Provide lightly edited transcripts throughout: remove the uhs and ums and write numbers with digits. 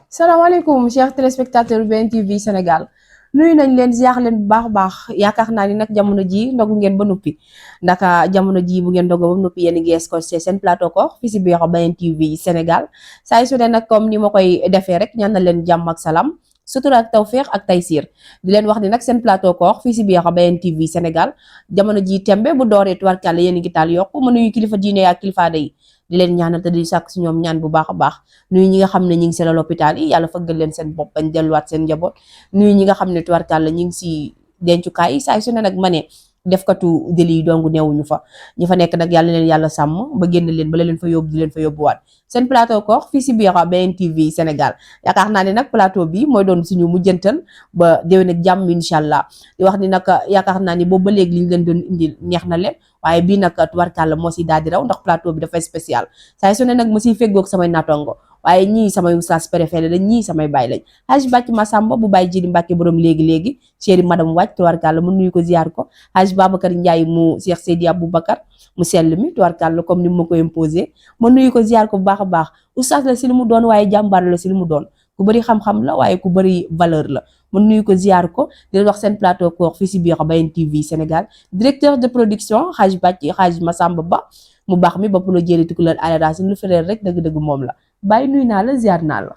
salaamaaleykum chers téléspectateurs BNTV Sénégal nuyu nañ leen ziar leen bu baax a baax yaakaar naa ni nag jamono ji ndogu ngeen ba noppi ndaka jamono ji bu ngeen ndogo ba noppi yéen ngi escorté seen plateau koor fii si biir BNTV Sénégal saa su ne nag comme ni ma koy defee rek ñaan na leen jàmm ak salaam sutura ak tawféex ak taysiir di leen wax ni nag seen plateau koor fii si biir BNTV Sénégal jamono ji tembe bu dooree tubarkàlla yéen ngi taal yokku ma nuyu kilifa diine ak kilifa aada yi di leen ñaanal te di sàkk si ñoom ñaan bu baax a baax nuyu ñi nga xam ne ñi ngi si la l'hôpital yi yàlla fëggal leen seen bopp bañ delluwaat seen njaboot nuyu ñi nga xam ne tubarkàlla ñi ngi si dencukaay yi saa su ne nag ma ne defkatu deli yi dongu neewuñu fa ñi fa nekk nag yàlla leen yàlla sàmm ba génn leen ba leen fa yóbbu di leen fa yóbbuwaat seen plateau koor fii si biir BNTV Sénégal yaakaar naa ne nag plateau bi mooy doon suñu mujjantal ba déwén ak jàmm incha allah di wax ni nag yaakaar naa ni boobu ba léegi li ñu leen doon indi neex na leen waaye bii nag tubarkàlla moo si daal di raw ndax plateau bi dafay spécial saa su ne nag ma siy feggoog samay natongo waaye ñii samay oustaz préféré lañ ñii samay baay lañ Haj Bàcc Masamba bu Baye Jili Mbàkke borom léegi-léegi chéri madame wàcc tubarkàlla mu nuyu ko ziar ko Haj Babacar Ndiaye mu Cheikh Seydi Aboubacar mu sell mi tubarkàlla comme ni mu ma ko imposé ma nuyu ko ziar ko bu baax a baax oustaz la si li mu doon waaye jàmbaar la si li mu doon ku bëri xam-xam la waaye ku bëri valeur la ma nuyu ko ziar ko di leen wax seen plateau koor fii si biir BNTV Sénégal directeur de production Haj Bàcc Haj Masamba Ba mu baax mi bopp la jëri tukulal alada si lu frère rek dëgg-dëgg moom la bàyyi nuyu naa la ziar naa la.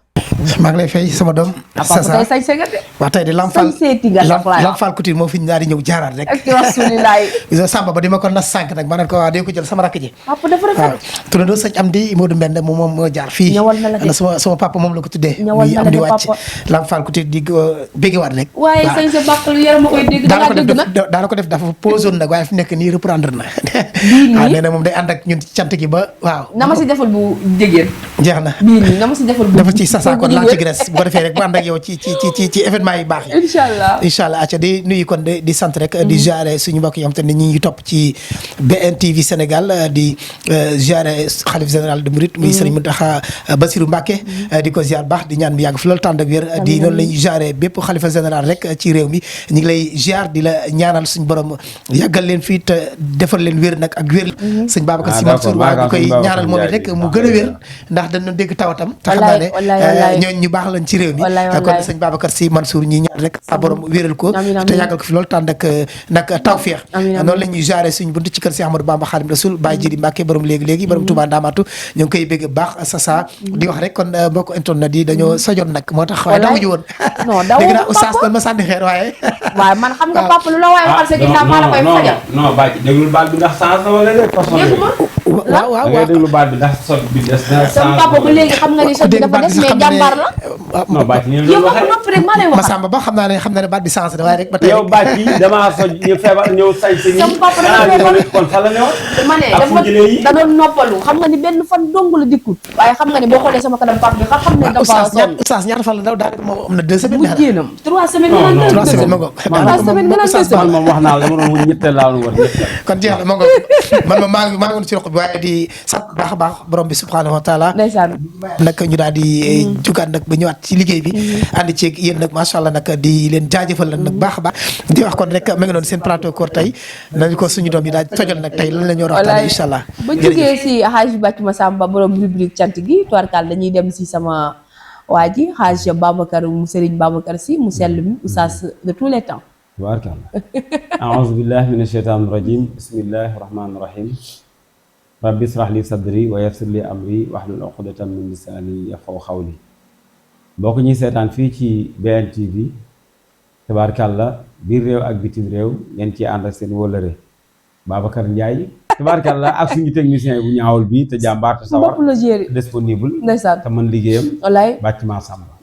maa ngi lay fay sama doom. Sasa tey sañ de. waaw tey de Lamfal Couture moo fi ñu daal di ñëw jaaraat rek. ak rasulilaay. Samba ba di ma ko nas sànq nag ma ne ko waaw dee ko jël sama rakk ji. papa dafa rafet. waaw turandoo sëñ Amdi Modou Mbende moom moo jaar fii. ñëwal na la de sama papa moom la ko tuddee. ñëwal na la de papa Lamfal Couture di béggewaat rek. waaye sañ sa bàq lu yaram ma koy dégg. da ngaa dégg nag daana ko def dafa posé woon nag waaye fi nekk nii reprendre na. bii nii nee na moom day ànd ak ñun cant gi ba waaw. na ma si defal bu jigéen. jeex na bii nii na ma si defal bu dafa ci sasa kon laa ci Grèce bu ko defee rek bu ànd ak yow ci événement yi baax yi. incha allah acca di nuyu kon di sant rek di jaare suñu mbokk yi xam te ne ñi ngi topp ci BNTV Sénégal di jaare xalif général de Mouride muy Serigne Mountakha Bassirou Mbacké di ko ziar baax di ñaan mu yàgg fi loolu tànd ak wér di noonu lañu jaare bépp xalifa général rek ci réew mi ñu ngi lay ziar di la ñaanal suñu borom yàggal leen fii te defal leen wér nag ak wér sëñ Babacar Sy Mansour waaw di koy ñaanal moom it rek mu gën a wér ndax dañu dégg tawatam te xam naa ne ñooñu ñu baax lañ ci réew mi kon sëñ Babacar Sy Mansour ñi ñaan rek sa borom wéral ko te yàggal ko fi loolu tànd ak nag tawfeex noonu la ñuy jaare suñu buntu ci kër si Ahmadou Bamba Khadim Rasoul Baye Jili Mbàkke borom léegi-léegi borom Touba Ndamatu ñu ngi koy bégg baax sa di wax rek kon mbokk internet yi dañoo sojoon nag moo tax waaye dawuñu woon dégg naa oustaz doon ma sànni xeer waaye man xam nga papa lu la waaye waxal sa ginnaaw maa la koy fajal non bàcc déglul baat bi ndax sens la wala rek waaw déglu baat bi ndax sot bi des na sama papa ba léegi xam nga ni sot bi dafa des mais jàmbaar la non bàcc ñu yow ko noppi rek maa lay wax Masamba ba xam naa ne baat bi sens la waaye rek ba tey yow bàcc yi damaa soj ñu feebar ñëw say si sama papa dafa feebar kon fa la ñëwoon ma ne da doon noppalu xam nga ni benn fan dong la dikkut waaye xam nga ni boo xoolee sama kanam papa bi xam ne dafa oustaz ñaata fan la daw daal moom am na 2 semaines bu jéenam 3 semaines ma ngoog 3 semaines nga naan 2 semaines man moom wax naa la dama doon ñetteel laa war kon jeex na ma ngoog man ma maa ngi woon ci roq bi waaye di sant baax a baax borom bi subhanahu wa taala ndeysaan nag ñu daal di jugaat nag ba ñëwaat ci liggéey bi ànd ceeg yéen nag macha allah nag di leen jaajëfal nag baax a baax di wax kon rek ma ngi doon seen plateau koor tey nañu ko suñu doom yi daal tojal nag tey lan la ñu war a waxtaane incha allah ba jógee si Haj Bàcc Masamba borom rubrique cant gi tubarkal dañuy dem si sama waa ji Haj Babacar mu Serigne Babacar Sy mu sell mi oustaz de tous les temps tubaarkalla a'uuzu billahi mina shaytaani rajim bismillahi rahmaani rahim rabbi israh li sadri wa yassir li amri wahlul uqdatan min lisaani yafqahu qawli boo ko ñuy seetaan fii ci BNTV tubaarkalla biir réew ak bitim réew ngeen ciy ànd ak seen wóllëre Babacar Ndiaye tubaarkalla ak suñu technicien bu ñaawul bi te jàmbaar te sawar disponible ndeysaan te mën liggéeyam wallaay Bàcc Masamba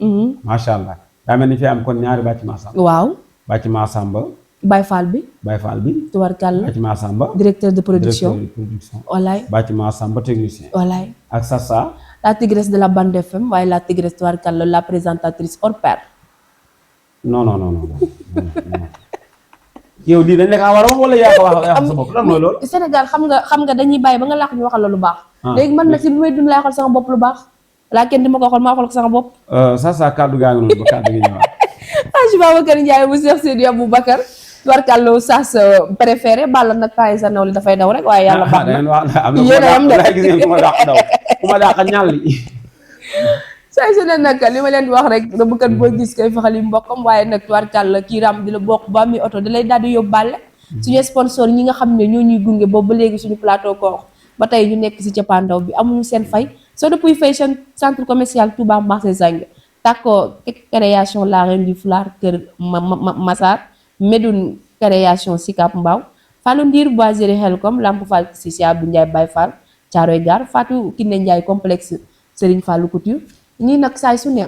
macha allah daa mel ni fi am kon ñaari Bàcc Masamba waaw Bàcc Masamba Baye Fall bi tubarkalla Bàcc Masamba directeur de production wallaay Bàcc Masamba technicien wallaay ak Sassa la tigresse de la bande FM waaye la tigresse tubarkalla la présentatrice hors pair non yow lii dañ la kaa war a wax wala yaa ko wax sa bopp lan mooy loolu Sénégal xam nga dañuy bàyyi ba nga làq ñu waxal la lu baax léegi man nag si bi may dund laay xool sama bopp lu baax laa kenn di ma ko xool maa xool ko sama bopp Sassa kàddu gaa ngi noonu ba kàddu gi ñëwaat Haj Babacar Ndiaye bu Cheikh Seydi Aboubacar tubarkalla sas préféré balla nag temps yi sa nawle dafay daw rek waaye yàlla baax na am na gis ngeen ku ma dàq daw ku ma dàq ñàlli say su ne nag li ma leen di wax rek rëbbkat boo gis koy fexali mbokkam waaye nag tubaarkàlla kii ram di la bokk ba mi oto da lay daal di yóbbaale suñu sponsor ñi nga xam ne ñoo ñuy gunge boobu ba léegi suñu plateau koor ba tey ñu nekk si cappaandaw bi amuñu seen fay soo depuis fashion centre commercial Touba marché Zang Tako création la reine du foulard kër Massar Medoune création Sicap Mbao Fallou Ndir boiserie Helcom Lamp Fall si si Abdou Ndiaye Baye Fall Thiaroye Gare Fatou Kiné Ndiaye complexe Serigne Fallou Couture ñii nag saay su ne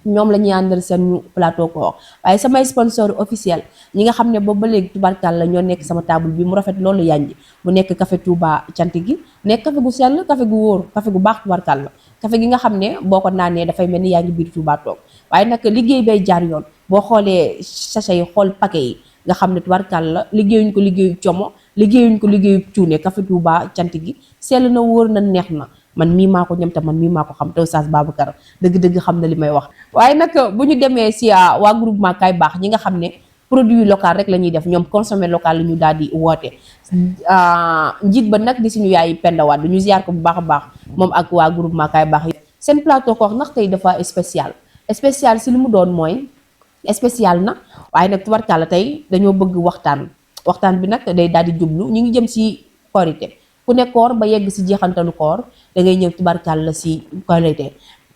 ñoom la ñuy àndal seen plateau koor waaye samay sponsor officiel ñi nga xam ne boobu ba léegi tubarkàlla ñoo nekk sama table bi mu rafet loolu yanji mu nekk café Touba cant gi nekk café gu sell café gu wóor café gu baax tubarkàlla café gi nga xam ne boo ko naanee dafay mel ni yaa ngi biir Touba toog waaye nag liggéey bay jaar yoon boo xoolee sachet yi xool paquet yi nga xam ne tubarkàlla liggéeyuñ ko liggéeyu como liggéeyuñ ko liggéeyu cuune café Touba cant gi sell na wóor na neex na man mii maa ko ñam te man mii maa ko xam te Oustaz Babacar dëgg-dëgg xam na li may wax waaye nag bu ñu demee si waa groupement Kay Baax ñi nga xam ne produit local rek la ñuy def ñoom consommé local la ñu daal di woote njiit ba nag di suñu yaay pendawaat du ñu ziar ko bu baax a baax moom ak waa groupement Kay Baax yi seen plateau koor ndax tey dafa spécial si li mu doon mooy spécial na waaye nag tubarkàlla tey dañoo bëgg waxtaan bi nag day daal di jublu ñu ngi jëm si korité ku ne koor ba yegg si jeexantalu koor da ngay ñëw tubarkàlla si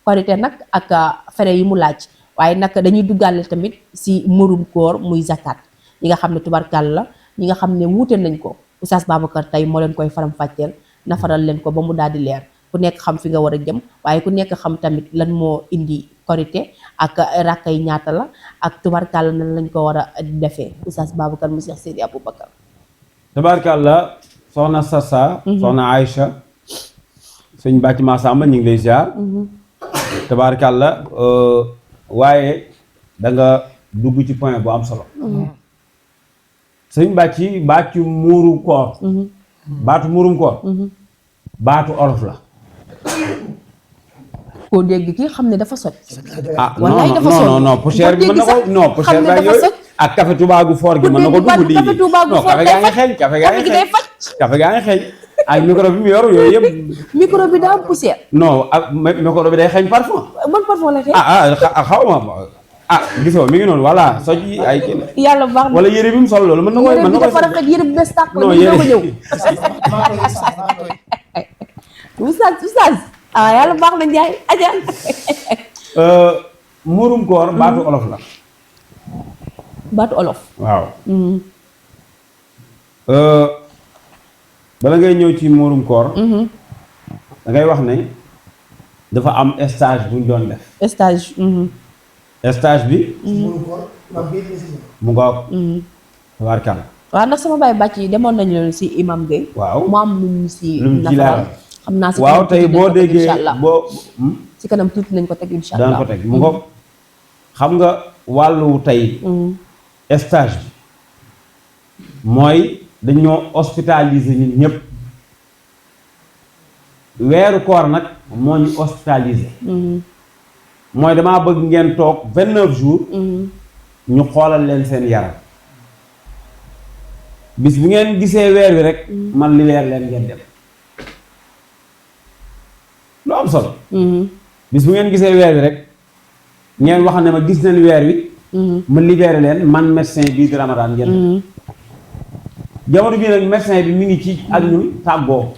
korité nag ak fere yi mu laaj waaye nag dañuy duggaale tamit si murum koor muy zakat ñi nga xam ne tubarkàlla ñi nga xam ne wuute nañ ko Oustaz Babacar tey moo leen koy faram-fàcceel nafaral leen ko ba mu daal di leer ku nekk xam fi nga war a jëm waaye ku nekk xam tamit lan moo indi korité ak rakka yi ñaata la ak tubarkàlla nan lañ ko war a defee Oustaz Babacar mu Cheikh Seydi Aboubacar tabaarkàlla soxna Sassa soxna Aïcha sëñ Bàcc Massamba ñu ngi lay ziar tabaarkàlla waaye da nga dugg ci point bu am solo sëñ Bàcc baatu muuru koor baatu muurum koor baatu olof la koo dégg kii xam ne dafa soj non poussière bi mën na ko non poussière ba yooyu ak café Touba gu fort gi mën na ko dugg di non café gaa ngi xeeñ café gaa ngi xeeñ ay micro bi mu yor yooyu yëpp micro bi daa am poussière non ak micro bi day xeeñ parfum ban parfum la xeeñ xaw ma gisoo mi ngi noonu voilà soj yi ay kii yàlla baax na wala yére bi mu sol loolu mën na koy mën na koy faraxat yére bu bees tàq non yére ko ñëw oustaz yàlla baax na Njaay aja muurum koor baatu olof la baatu olof waaw bala ngay ñëw ci muurum koor da ngay wax ne dafa am stage bu ñu doon def stage bi mu ngoog tabaarkalla waaw ndax sama baay bàcc yi demoon nañu leen si imam Gueye waaw mu am lu ñu si lu mu ci leeral xam naa si waaw tey boo déggee boo si kanam tuuti nañ ko teg incha allah daan ko teg mu ngoog xam nga wàllu tey stage bi mooy dañoo hospitaliser ñun ñëpp weeru koor nag moo ñu hospitaliser mooy damaa bëgg ngeen toog 29 jours ñu xoolal leen seen yaram bis bu ngeen gisee weer wi rek man li weer leen ngeen dem lu am solo bis bu ngeen gisee weer wi rek ngeen wax ne ma gis nañ weer wi ma libéré leen man médecin bii di Ramadan ngeen dem jamono bii nag médecin bi mi ngi ci ak ñun tàggoo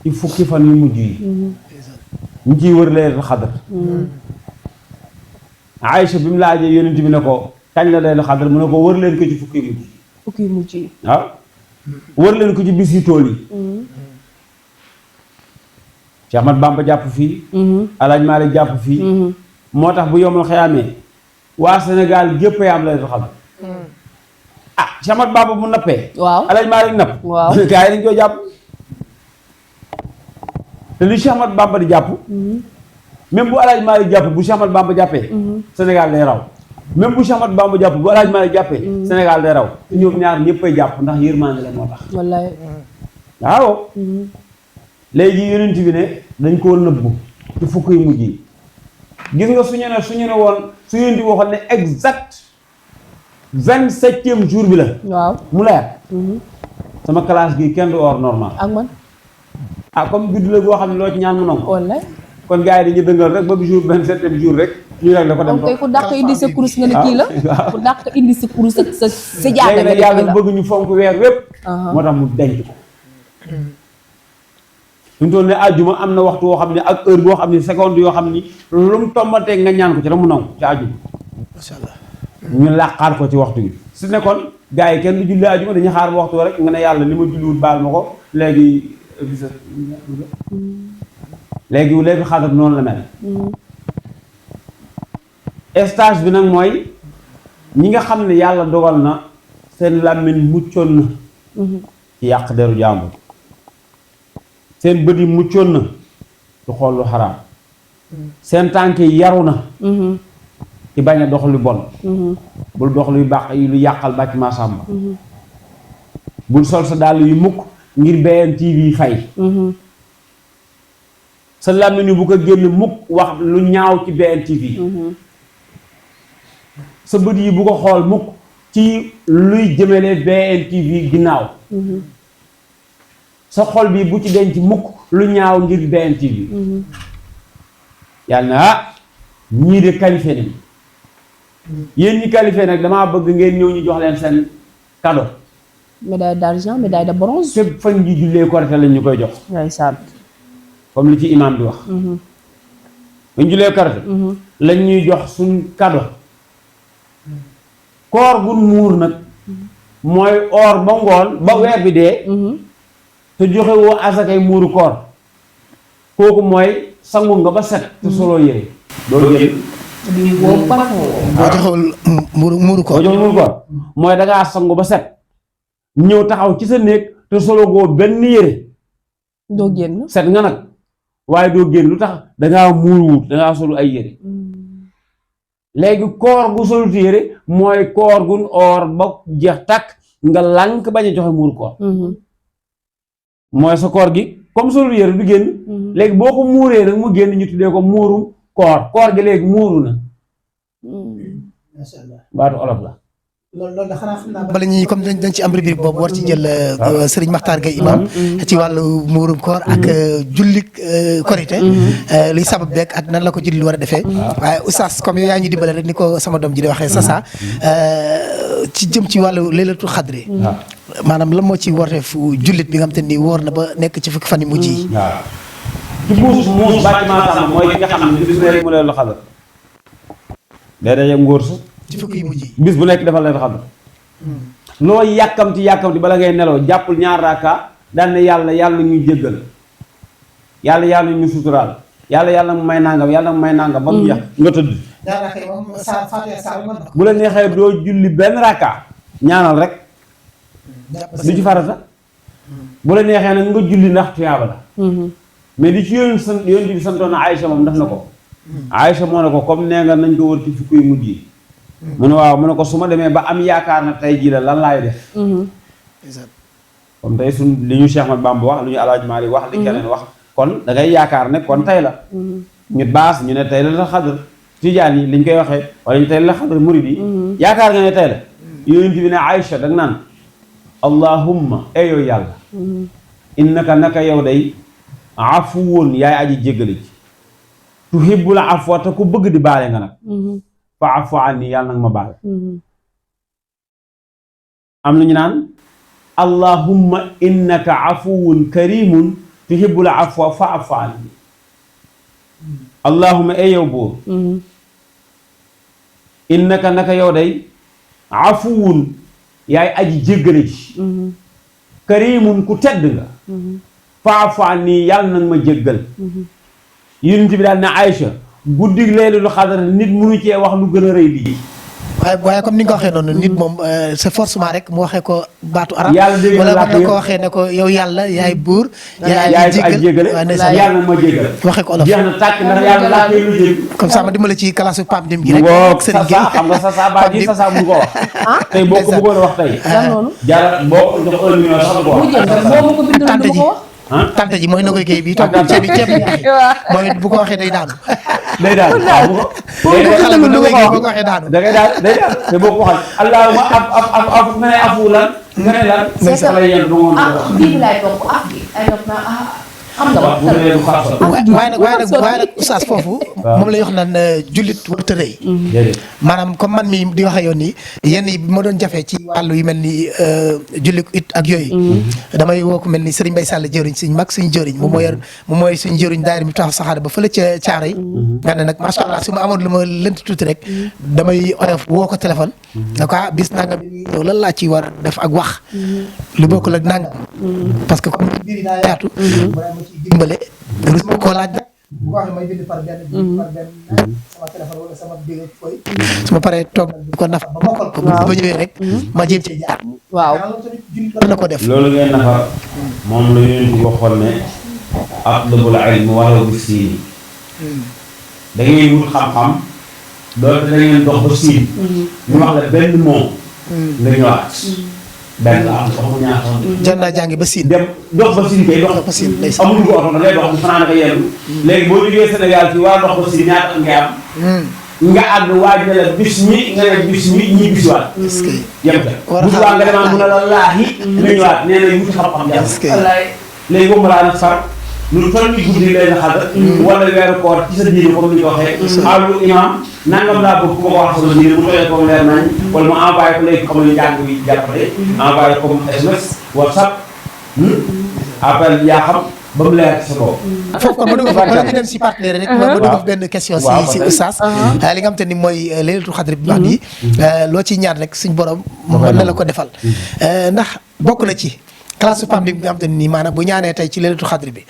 ci fukki fan yu mujj yi ñu ciy wër laylatul xadr Aïcha bi mu laajee yonent bi ne ko kañ la laylatul xadr mu ne ko wër leen ko ci fukki mujj yi waaw wër leen ko ci bis yu tool yi Cheikh Ahmad Bamba jàpp fii Alaaji Maalik jàpp fii moo tax bu yomal xayaamee waa Sénégal gépp am laylatul xadr Cheikh Ahmad Bamba bu nappee waaw Alaaji Maalik napp waaw gaa yi dañ koy jàpp te li Cheikh Ahmad Bamba di jàpp même bu Alaaji Maalik jàpp bu Cheikh Ahmad Bamba jàppee Sénégal day raw même bu Cheikh Ahmad Bamba jàpp bu Alaaji Maalik jàppee Sénégal day raw te ñoom ñaar ñëppay jàpp ndax yërmande la moo tax wallaay waaw léegi yonent bi ne dañ koo nëbbu ci fukk yu mujj yi gis nga suñu ne woon su yonent bi waxoon ne exact 27e jour bi la waaw mu leer sama classe gi kenn du or normal ak man comme guddi la goo xam ne loo ci ñaan mu nangu wallaay kon gars yi dañuy dëngal rek ba bu jour 27e jour rek ñu rek la ko dem ok ku dàq indi sa kurus nga ne kii la ku dàq indi sa kurus sa jaada léegi yàlla bëgg ñu fonk weer wépp moo tax mu denc ko fi mu toll ne àjjuma am na waxtu woo xam ne ak heure boo xam ne seconde yoo xam ni lu mu tombatee nga ñaan ko ci rek mu nangu ci àjjuma macha allah ñu làqaar ko ci waxtu bi su nekkoon gars yi kenn du julli àjjuma dañuy xaar ba waxtu rek nga ne yàlla li ma julliwul baal ma ko léegi xaaral noonu la mel stage bi nag mooy ñi nga xam ne yàlla dogal na seen làmmiñ muccoon na ci yàq deru jàmbur seen bët yi muccoon na ci xool lu xaraam seen tànk yi yaru na ci bañ a dox lu bon bul dox luy baax lu yàqal bàcc maasamba bul sol sa dàll yu mukk ngir BNTV fay sa làmmiñ yu bu ko génn mukk wax lu ñaaw ci BNTV sa bët yi bu ko xool mukk ci luy jëmale BNTV ginnaaw sa xol bi bu ci denc mukk lu ñaaw ngir BNTV yàlla na ñii de qualifié nañ yéen ñi qualifié nag damaa bëgg ngeen ñëw ñu jox leen seen cadeau médaille d'argent médaille de bronze fépp fañ ji jullee korite lañ ñu koy jox ndeysaan comme li ci imam bi wax fañ jullee korite lañ ñuy jox suñ cadeau koor gun muur nag mooy or ba ngoon ba weer bi dee te joxe woo asakay muuru koor kooku mooy sangu nga ba set te soloo yére doo génn boo joxewul muuru koor mooy dangaa sangu ba set ñëw taxaw ci sa néeg te solo goo benn yére doo génn set nga nag waaye doo génn lu tax dangaa muur wut dangaa solu ay yére léegi koor gu solut yére mooy koor gun or ba jeex tàkk nga lànk bañ a joxe muuru koor mooy sa koor gi comme solut yére du génn léegi boo ko muuree nag mu génn ñu tuddee ko muurum koor gi léegi muuru na macha allah baatu olof la loolu la xanaa xam naa bala ñuy comme dañ ci am rubrique boobu war ci jël Serigne Makhtar Gueye imam ci wàllu muurum koor ak jullik korité luy sabab beeg ak nan la ko julli war a defee waaye oustaz comme yow yaa ñu dimbale rek ni ko sama doom ji di waxee sasa ci jëm ci wàllu laylatul xadri maanaam lan moo ci woote fu jullit bi nga xam te ni wóor na ba nekk ci fukki fan yi mujj yi ci muus bâtiment sàmm mooy ki nga xam ne bis bu nekk mu leen la xadar day daje ngóor sa ci fukki yi mujj yi bis bu nekk defal leen xadar loo yàkkamti bala ngay nelaw jàppul ñaar raaka daan ne yàlla ñu jéggal yàlla ñu suturaal yàlla mu may nangam ba mu jeex nga tëdd bu la neexee doo julli benn raaka ñaanal rek du ci farata bu la neexee nag nga julli ndax tuyaaba la mais di ci yoon bi santoon na Aïcha moom def na ko Aïcha moo ne ko comme nee nga nañ ko wër ci fukki yu mujj yi mu ne waaw mu ne ko su ma demee ba am yaakaar na tey jii la lan laay def comme tey suñ li ñu Cheikh Ahmad Bamba wax lu ñu Alaaji Maalik wax li keneen wax kon da ngay yaakaar ne kon tey la ñu baas ñu ne tey la xadar tijaan yi liñ koy waxee wala ñu tey la xadar murid yi yaakaar nga ne tey la yonent bi ne Aïcha da nga naan allahumma eyow yàlla innaka naka yow day afuwun yaay aji jéggale ci tuhibbul afwa te ku bëgg di baale nga nag fa afu anni yàlla nag ma baal am nañu naan allahumma innaka afuwun karimun tuhibbul afwa fa afu anni allahumma ay yow buur innaka naka yow day afuwun yaay aji jéggale ci karimun ku tedd nga fa afu anni yàlla nag ma jéggal yonent bi daal ne Aïcha guddi Laylatul Qadr nit mënu cee wax lu gën a rëy lii. waaye comme ni nga ko waxee noonu nit moom c'est forcément rek mu waxee ko baatu arab yàlla dégg wala na mën na ko waxee ne ko yow yàlla yaay buur yaay jéggale yàlla ma jéggale waxee ko olof jeex na tàkk ndax yàlla laa koy lu jël comme ça ma dimbale ci classe Pape Dem gi rek Serigne Gueye xam nga sa baa ji sa mu ko wax tey boo ko bëggoon a wax tey jaara boo jox 1 million sax du ko wax tante ji tante ji mooy na koy kii bi toog ceeb bi mooy bu ko waxee day daanu day daanu xale bu ndogoy gi boo ko waxee daanu da ngay daal day daal te boo ko waxee allahumma af nga ne afu lan nga ne lan c'est ça bii bi laay topp af bi ay topp naa xam nga ba waaye nag oustaz foofu moom lay wax naan jullit warut a rëy maanaam comme man mi di wax ak yow nii yenn yi bi ma doon jafe ci wàllu yu mel ni jullit it ak yooyu damay woo ko mel ni Serigne Mbaye Sall jëriñ suñ mag suñ jëriñ moom mooy suñ jëriñ daayira mi taxaw saxaada ba fële ca caaro yi nga ne nag macha allah su ma amoon lu ma lënt tuuti rek damay oyof woo ko téléphone ne ko bis nangam bi yow lan laa ci war a def ak wax lu bokkul ak nangam parce que comme mbir yi daa yaatu ma ciy dimbale rus ma koo laaj nag bu waxee may bind par benn sama téléphone wala sama biir fooy su ma paree toog di ko nafar ba mokkal ko ba ñëwee rek ma jéem ci jaar waaw na ko def loolu ngeen nafar moom la yonent bi waxoon ne atlubul ilm walaw bi siin da ngeen wut xam-xam doonte da ngeen dox ba siin ñu wax la benn moom nga ñëwaat benn la am xamu ñaar jar naa jàngi ba siin dem dox ba siin kay dox ba siin amuñu ko oto da ngay dox fanaan ko yenn léegi boo jógee Sénégal fii war a dox ba siin ñaata ngay am nga àgg waaj ne la bis ñi nga ne bis ñi bisiwaat yem ca bus waa nga demaa mun a la laahi nga ñëwaat nee na wuti xam-xam jàmm léegi boobu laa nag far lu toll ni guddi lay na xadar wala weeru koor ci sa diine comme ni ñu ko waxee allu imam nangam laa bëgg ku ma ko wax sama diine bu tolee comme leer nañ wala mu envoyé ko léegi xam ne njàng bi jàppale envoyé comme SMS WhatsApp appel yaa xam ba mu leer ci sa bopp foofu kon ma dugg dem si partenaire rek ma dugg benn question si oustaz li nga xam te ni mooy laylatul xadr bi wax nii loo ciy ñaan rek suñ borom mën na la ko defal ndax bokk na ci classe PAM bi nga xam te ni maanaam bu ñaanee tey ci laylatul xadr bi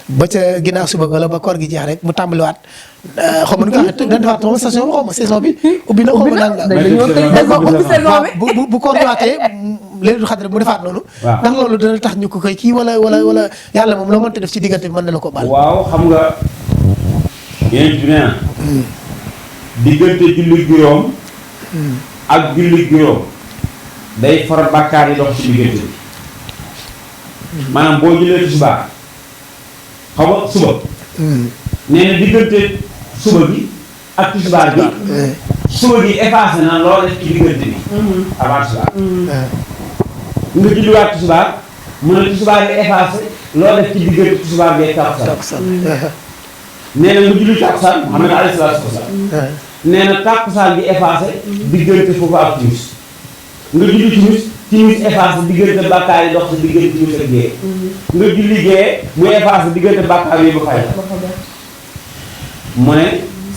ba ca ginnaaw suba wala ba koor gi jeex rek mu tàmbaliwaat xaw ma nu nga xam ne dañ defaat station xaw ma saison bi ubbi na xaw ma naan bu koor ñëwaatee laylatul xadr mu defaat noonu ndax loolu dana tax ñu ko koy kii wala yàlla moom loo mënta def ci diggante bi mën na la ko baal waaw xam nga yéen bi nee na diggante julli juróom ak julli juróom day far bàkkaar yi dox ci diggante bi maanaam boo jullee tisbaar xaw ma suba nee na diggante suba gi ak tisbaar bi suba gi effacé na loo def ci diggante bi avant tisbaar nga julliwaat tisbaar mu ne tisbaar bi effacé loo def ci diggante tisbaar bi takkusaan nee na nga julli takkusaan Muhammad alayhi salaatu wasalaam nee na takkusaan bi effacé diggante foofu ak timis nga julli timis effacé diggante bàkkaar yi dox si diggante timis ak gée nga julli gée mu effacé diggante bàkkaar yi ba fay mu ne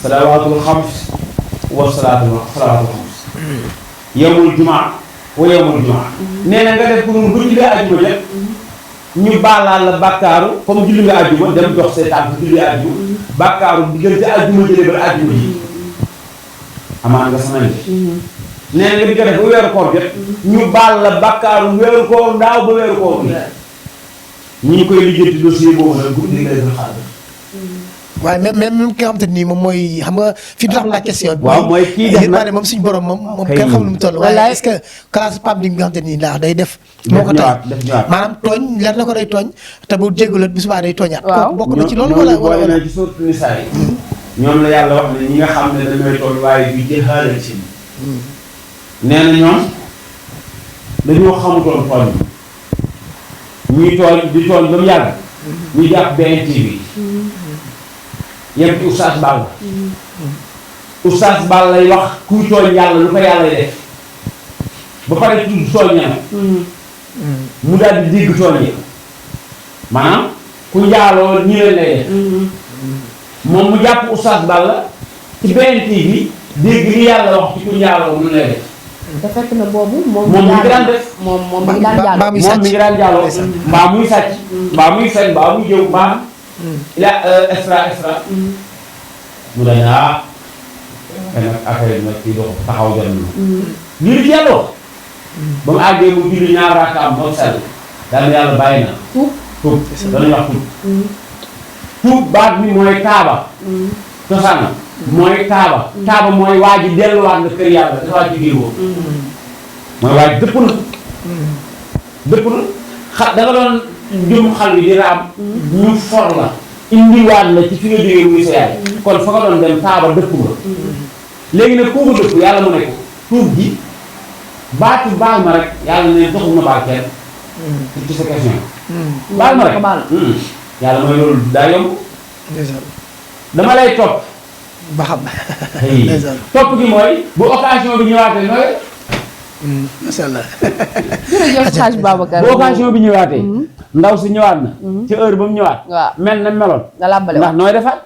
salawaatul xams wa salaatul xams yawmul jumaa wa yawmul jumaa nee na nga def ko noonu ba julli ajjuma jot ñu baalaal la bàkkaaru comme julli nga ajjuma dem dox see tànk julli ajjuma bàkkaaru diggante ajjuma jëlee ba ajjuma ji amaan nga sama nee na nga di ko def ba weeru koor jot ñu baal la bàkkaaru weeru koor ndaaw ba weeru koor bi ñu ngi koy lijjanti dossier boobu nag guddi lay doon xaar waaye même ki nga xam te nii moom mooy xam nga fi du tax la question bi waaw mooy kii def na moom suñu borom moom kenn xam nu mu toll waaye est-ce que classe PAM bi nga xam te nii laa day def moo ko tey maanaam tooñ leer na ko day tooñ te bu jéggulat bi subaa day tooñaat kooku bokk na ci loolu wala na ci sourate Nisaa yi ñoom la yàlla wax ne ñi nga xam ne dañooy tooñ waaye bi jëxaale ci nee na ñoom dañoo xamutoon tooñ ñuy tooñ di tooñ ba mu yàgg ñu jàpp BNTV yem ci oustaz Ball oustaz Ball lay wax kuy tooñ yàlla lu ko yàlla def ba pare tudd tooñ ñam mu daal di dégg tooñ yi maanaam ku njaaloo ñi leen lay def moom mu jàpp oustaz Ball ci BNTV dégg li yàlla wax ci ku njaaloo nu lay def te fekk na boobu moom mi ngi daan def moom mi ngi daan jàll mbaa muy sàcc moom mi ngi daan jàlloo mbaa muy sàcc mbaa muy fen mbaa muy jëw mbaa il a extra mu dañ te nag affaire bi nag kii dox taxaw jot na lii di ci yàlla wax ba mu àggee mu julli ñaar raakaam moom sell daal yàlla bàyyi na tuub danañ wax tuub baat bi mooy taaba cosaan mooy taaba mooy waa ji delluwaat nga kër yàlla dafa waa ci biir boobu mooy waa ji dëpp na da nga doon jëm xal bi di raam ñu for la indiwaat la ci fi nga jógee muy sa yaay kon fa nga doon dem taaba dëpp nga léegi nag kooku dëpp yàlla mu ne ko tuub ji baatu baal ma rek yàlla ne doxul na baal kenn ci sa question baal ma rek yàlla mooy loolu daa yomb. dama lay topp. ba xam. topp gi mooy bu occasion bi ñëwaatee nooy. macha allah. jërëjëf Hadj Babacar. bu occasion bi ñëwaatee. ndaw si ñëwaat na. ci heure ba mu ñëwaat. waaw mel na meloon. nga làbbale ndax nooy defaat.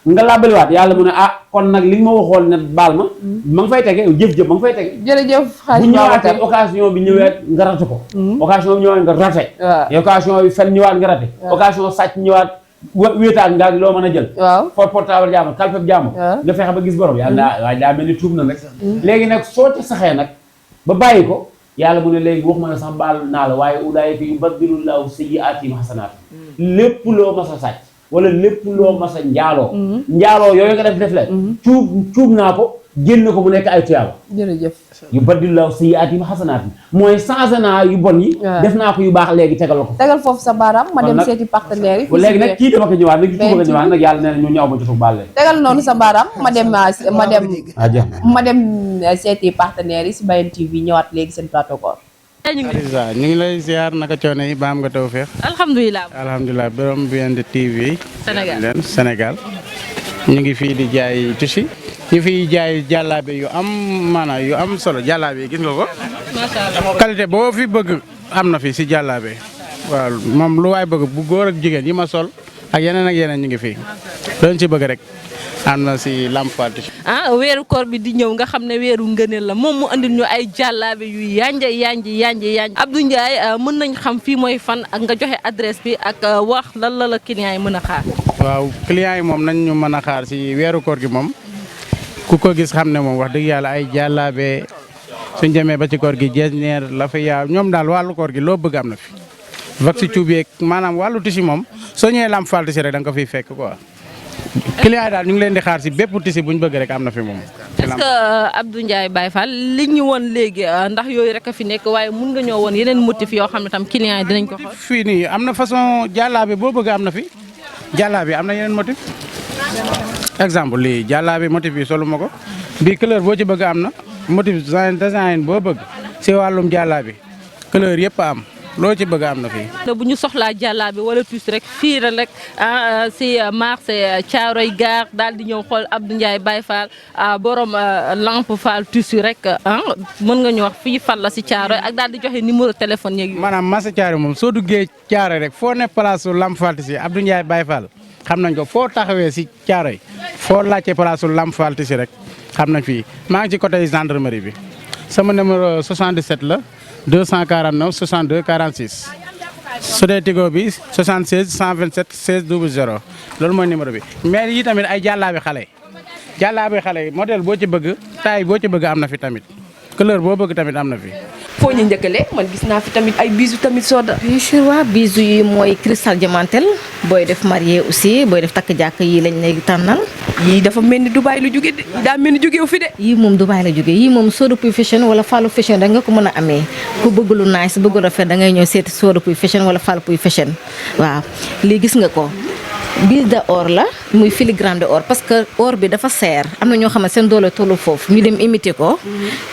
nga làbbaliwaat yàlla mu ne kon nag li nga ma waxoon ne baal ma. ma nga fay tege jëf-jëf ma nga fay tege. jërëjëf Hadj bu Babacar ñëwaatee occasion bi ñëwaat nga rate ko. occasion bi ñëwaat nga rate. waaw occasion bi fen ñëwaat nga rate. occasion sàcc ñëwaat wéetaat nga loo mën a jël. waaw for portable jàmm kalpeb jàmm. nga fexe ba gis borom yàlla waaye daa mel ni tuub na nag. léegi nag soo ca saxee nag ba bàyyi ko yàlla mu ne léegi waxuma ne sax baal naa la waaye ulaa'ika yubaddilullahu sayyi'aatihim hasanaat. lépp loo mas a sàcc wala lépp loo mas a njaaloo yooyu nga def leen. cuub naa ko génn ko mu nekk ay tuyaaba. jërëjëf. yubaddilullahu sayyi'aatihim hasanaat mooy changé naa yu bon yi. def naa ko yu baax léegi tegal ko. tegal foofu sa baaraam ma dem seeti partenaires yi. léegi nag kii dama ko ñëwaat nag kii dama ko ñëwaat nag yàlla nee na ñu ñëw ma jotu baal leen. tegal noonu sa baaraam ma dem seeti partenaires yi si Bayen TV ñëwaat léegi seen plateau koor. ñu ngi lay ziar naka coono yi ba am nga tawfeex. alhamdulilah borom BNT TV. Sénégal ñu ngi fii di jaay tusi ñu fiy jaay jàllaabe yu am maanaam yu am solo jàllaabe gis nga ko. macha allah qualité boo fi bëgg am na fi si jàllaabe. waaw moom lu waay bëgg bu góor ak jigéen yi ma sol ak yeneen ñu ngi fi doon ci bëgg rek am na si Lamp Fall. weeru koor bi di ñëw nga xam ne weeru ngëneel la moom mu andil ñu ay jàllaabe yu yanj Abdou Ndiaye mën nañ xam fii mooy fan ak nga joxe adresse bi ak wax lan la client yi mën a xaar. waaw client yi moom nañ ñu mën a xaar si weeru koor gi moom ku ko gis xam ne moom wax dëgg yàlla ay jàllaabe suñ demee ba ci koor gi jeesneer la fa yaa ñoom daal wàllu koor gi loo bëgg am na fi. vax si cuub yeeg maanaam wàllu tisi moom soo ñëwee Lamp Fall tisi rek da nga ko fiy fekk quoi. client yi daal ñu ngi leen di xaar si bépp tisi bu ñu bëgg rek am na fi moom. est-ce que Abdou Ndiaye Baye Fall li ñu woon léegi ndax yooyu rek a fi nekk waaye mun nga ñoo woon yeneen motif yoo xam ne tam client yi dinañ ko xool. fii nii am na façon jàllaabe boo bëgg am na fi jàllaabe am na yeneen motif exemple lii jàllaabe motif yi solu ma ko bii couleur boo ci bëgg am na motif design boo bëgg si wàllum jàllaabe couleur yëpp am. loo ci bëgg am na fii. bu ñu soxlaa jàllaabe wala tuuti rek fii rek si marché Thiaroye Gare daal di ñëw xool Abdou Ndiaye Baye Fall borom Lamp Fall tissu rek mën nga ñu wax fii fan la si Thiaroye ak daal di joxe numéro téléphone yeeg. maanaam marché Thiaroye moom soo duggee Thiaroye rek foo ne place su Lamp Fall tissu Abdou Ndiaye Baye Fall xam nañ ko foo taxawee si Thiaroye foo laajte place su Lamp Fall tissu rek xam nañ fii maa ngi ci côté gendarmerie bi sama numéro 77 la. 249 62 46 su dee Tigo bi 76 127 16 00 loolu mooy numéro bi mais yi tamit ay jàllaabi xale yi modèle boo ci bëgg taille boo ci bëgg am na fi tamit couleur boo bëgg tamit am na fi. foo ñu njëkkale man gis naa fi tamit ay bijoux tamit Soda. bien sûr waaw bijoux yi mooy cristal diamantel booy def marié aussi booy def takk jàkk yii lañ lay tànnal. yii dafa mel ni Dubaay lu jóge de daa mel ni jógewu fi de. yii moom Dubaay la jóge yii moom Soda Pouye Fashion wala Fallou Fashion da nga ko mën a amee ku bëgg lu nice bëgg rafet da ngay ñëw seeti Soda Pouye Fashion wala Fallou Pouye Fashion waaw lii gis nga ko. biis de or la muy filigrane de or parce que or bi dafa seer am na ñoo xam ne seen doole tollu foofu ñu dem imiter ko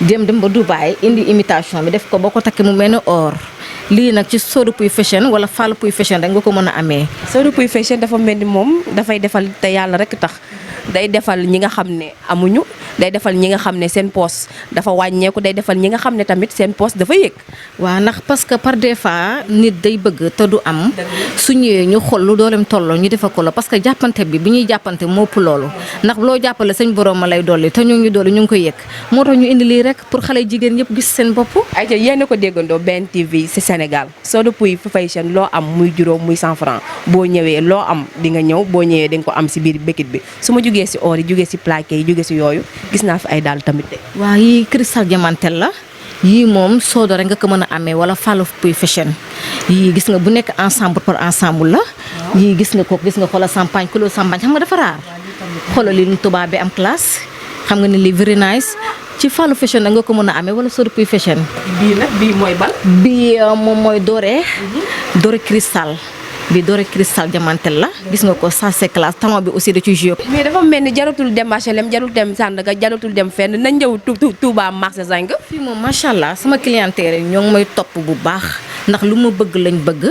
dem ba Dubaay indi imitation bi def ko boo ko takkee mu mel ni or lii nag ci Soda Pouye Fashion wala Fallou Pouye Fashion rek nga ko mën a amee. Soda Pouye Fashion dafa mel ni moom dafay defal te yàlla rek tax day defal ñi nga xam ne amuñu day defal ñi nga xam ne seen poos dafa wàññeeku day defal ñi nga xam ne tamit seen poos dafa yëg. waaw ndax parce que par des fois nit day bëgg te du am su ñëwee ñu xool lu dooleem tolloo ñu defal ko la parce que jàppante bi ñuy jàppante moo ëpp loolu ndax loo jàppale sañ borom ma lay dolli te ñoo ngi dolli ñu ngi koy yëg moo tax ñu indi lii rek pour xale jigéen yëpp gis seen bopp. ayca yéen a ko déggandoo BNT TV ci Sénégal Soda Pouye Fashion loo am muy juróom muy 100 francs boo ñëwee loo am di nga ñëw boo ñëwee di nga ko am ci biir békit bi su ma jugee ci or yi jugee ci plaqué yi jugee ci yooyu gis naa fi ay daal tamit de. waaw yii cristal diamantel la yii moom Soda rek nga ko mën a amee wala Fallou Pouye Fashion yii gis nga bu nekk ensemble par ensemble la yii gis nga ko gis nga xoolal champagne couleur champagne xam nga dafa raar xoolal li tubaab bi am classe xam nga ne lii very nice ci Fallou Fashion da nga ko mën a amee wala Soda Pouye Fashion. bii nag bii mooy ban. bii moom mooy doré cristal bi doré cristal diamantel la gis nga ko ça c'est classe talon bi aussi da ci joué. mais dafa mel ni jaratul dem HLM jaratul dem Sandaga jaratul dem fenn nañ ñëw Touba marché Zinc. fii moom macha allah sama clientèle ñoo ngi may topp bu baax ndax lu ma bëgg lañ bëgg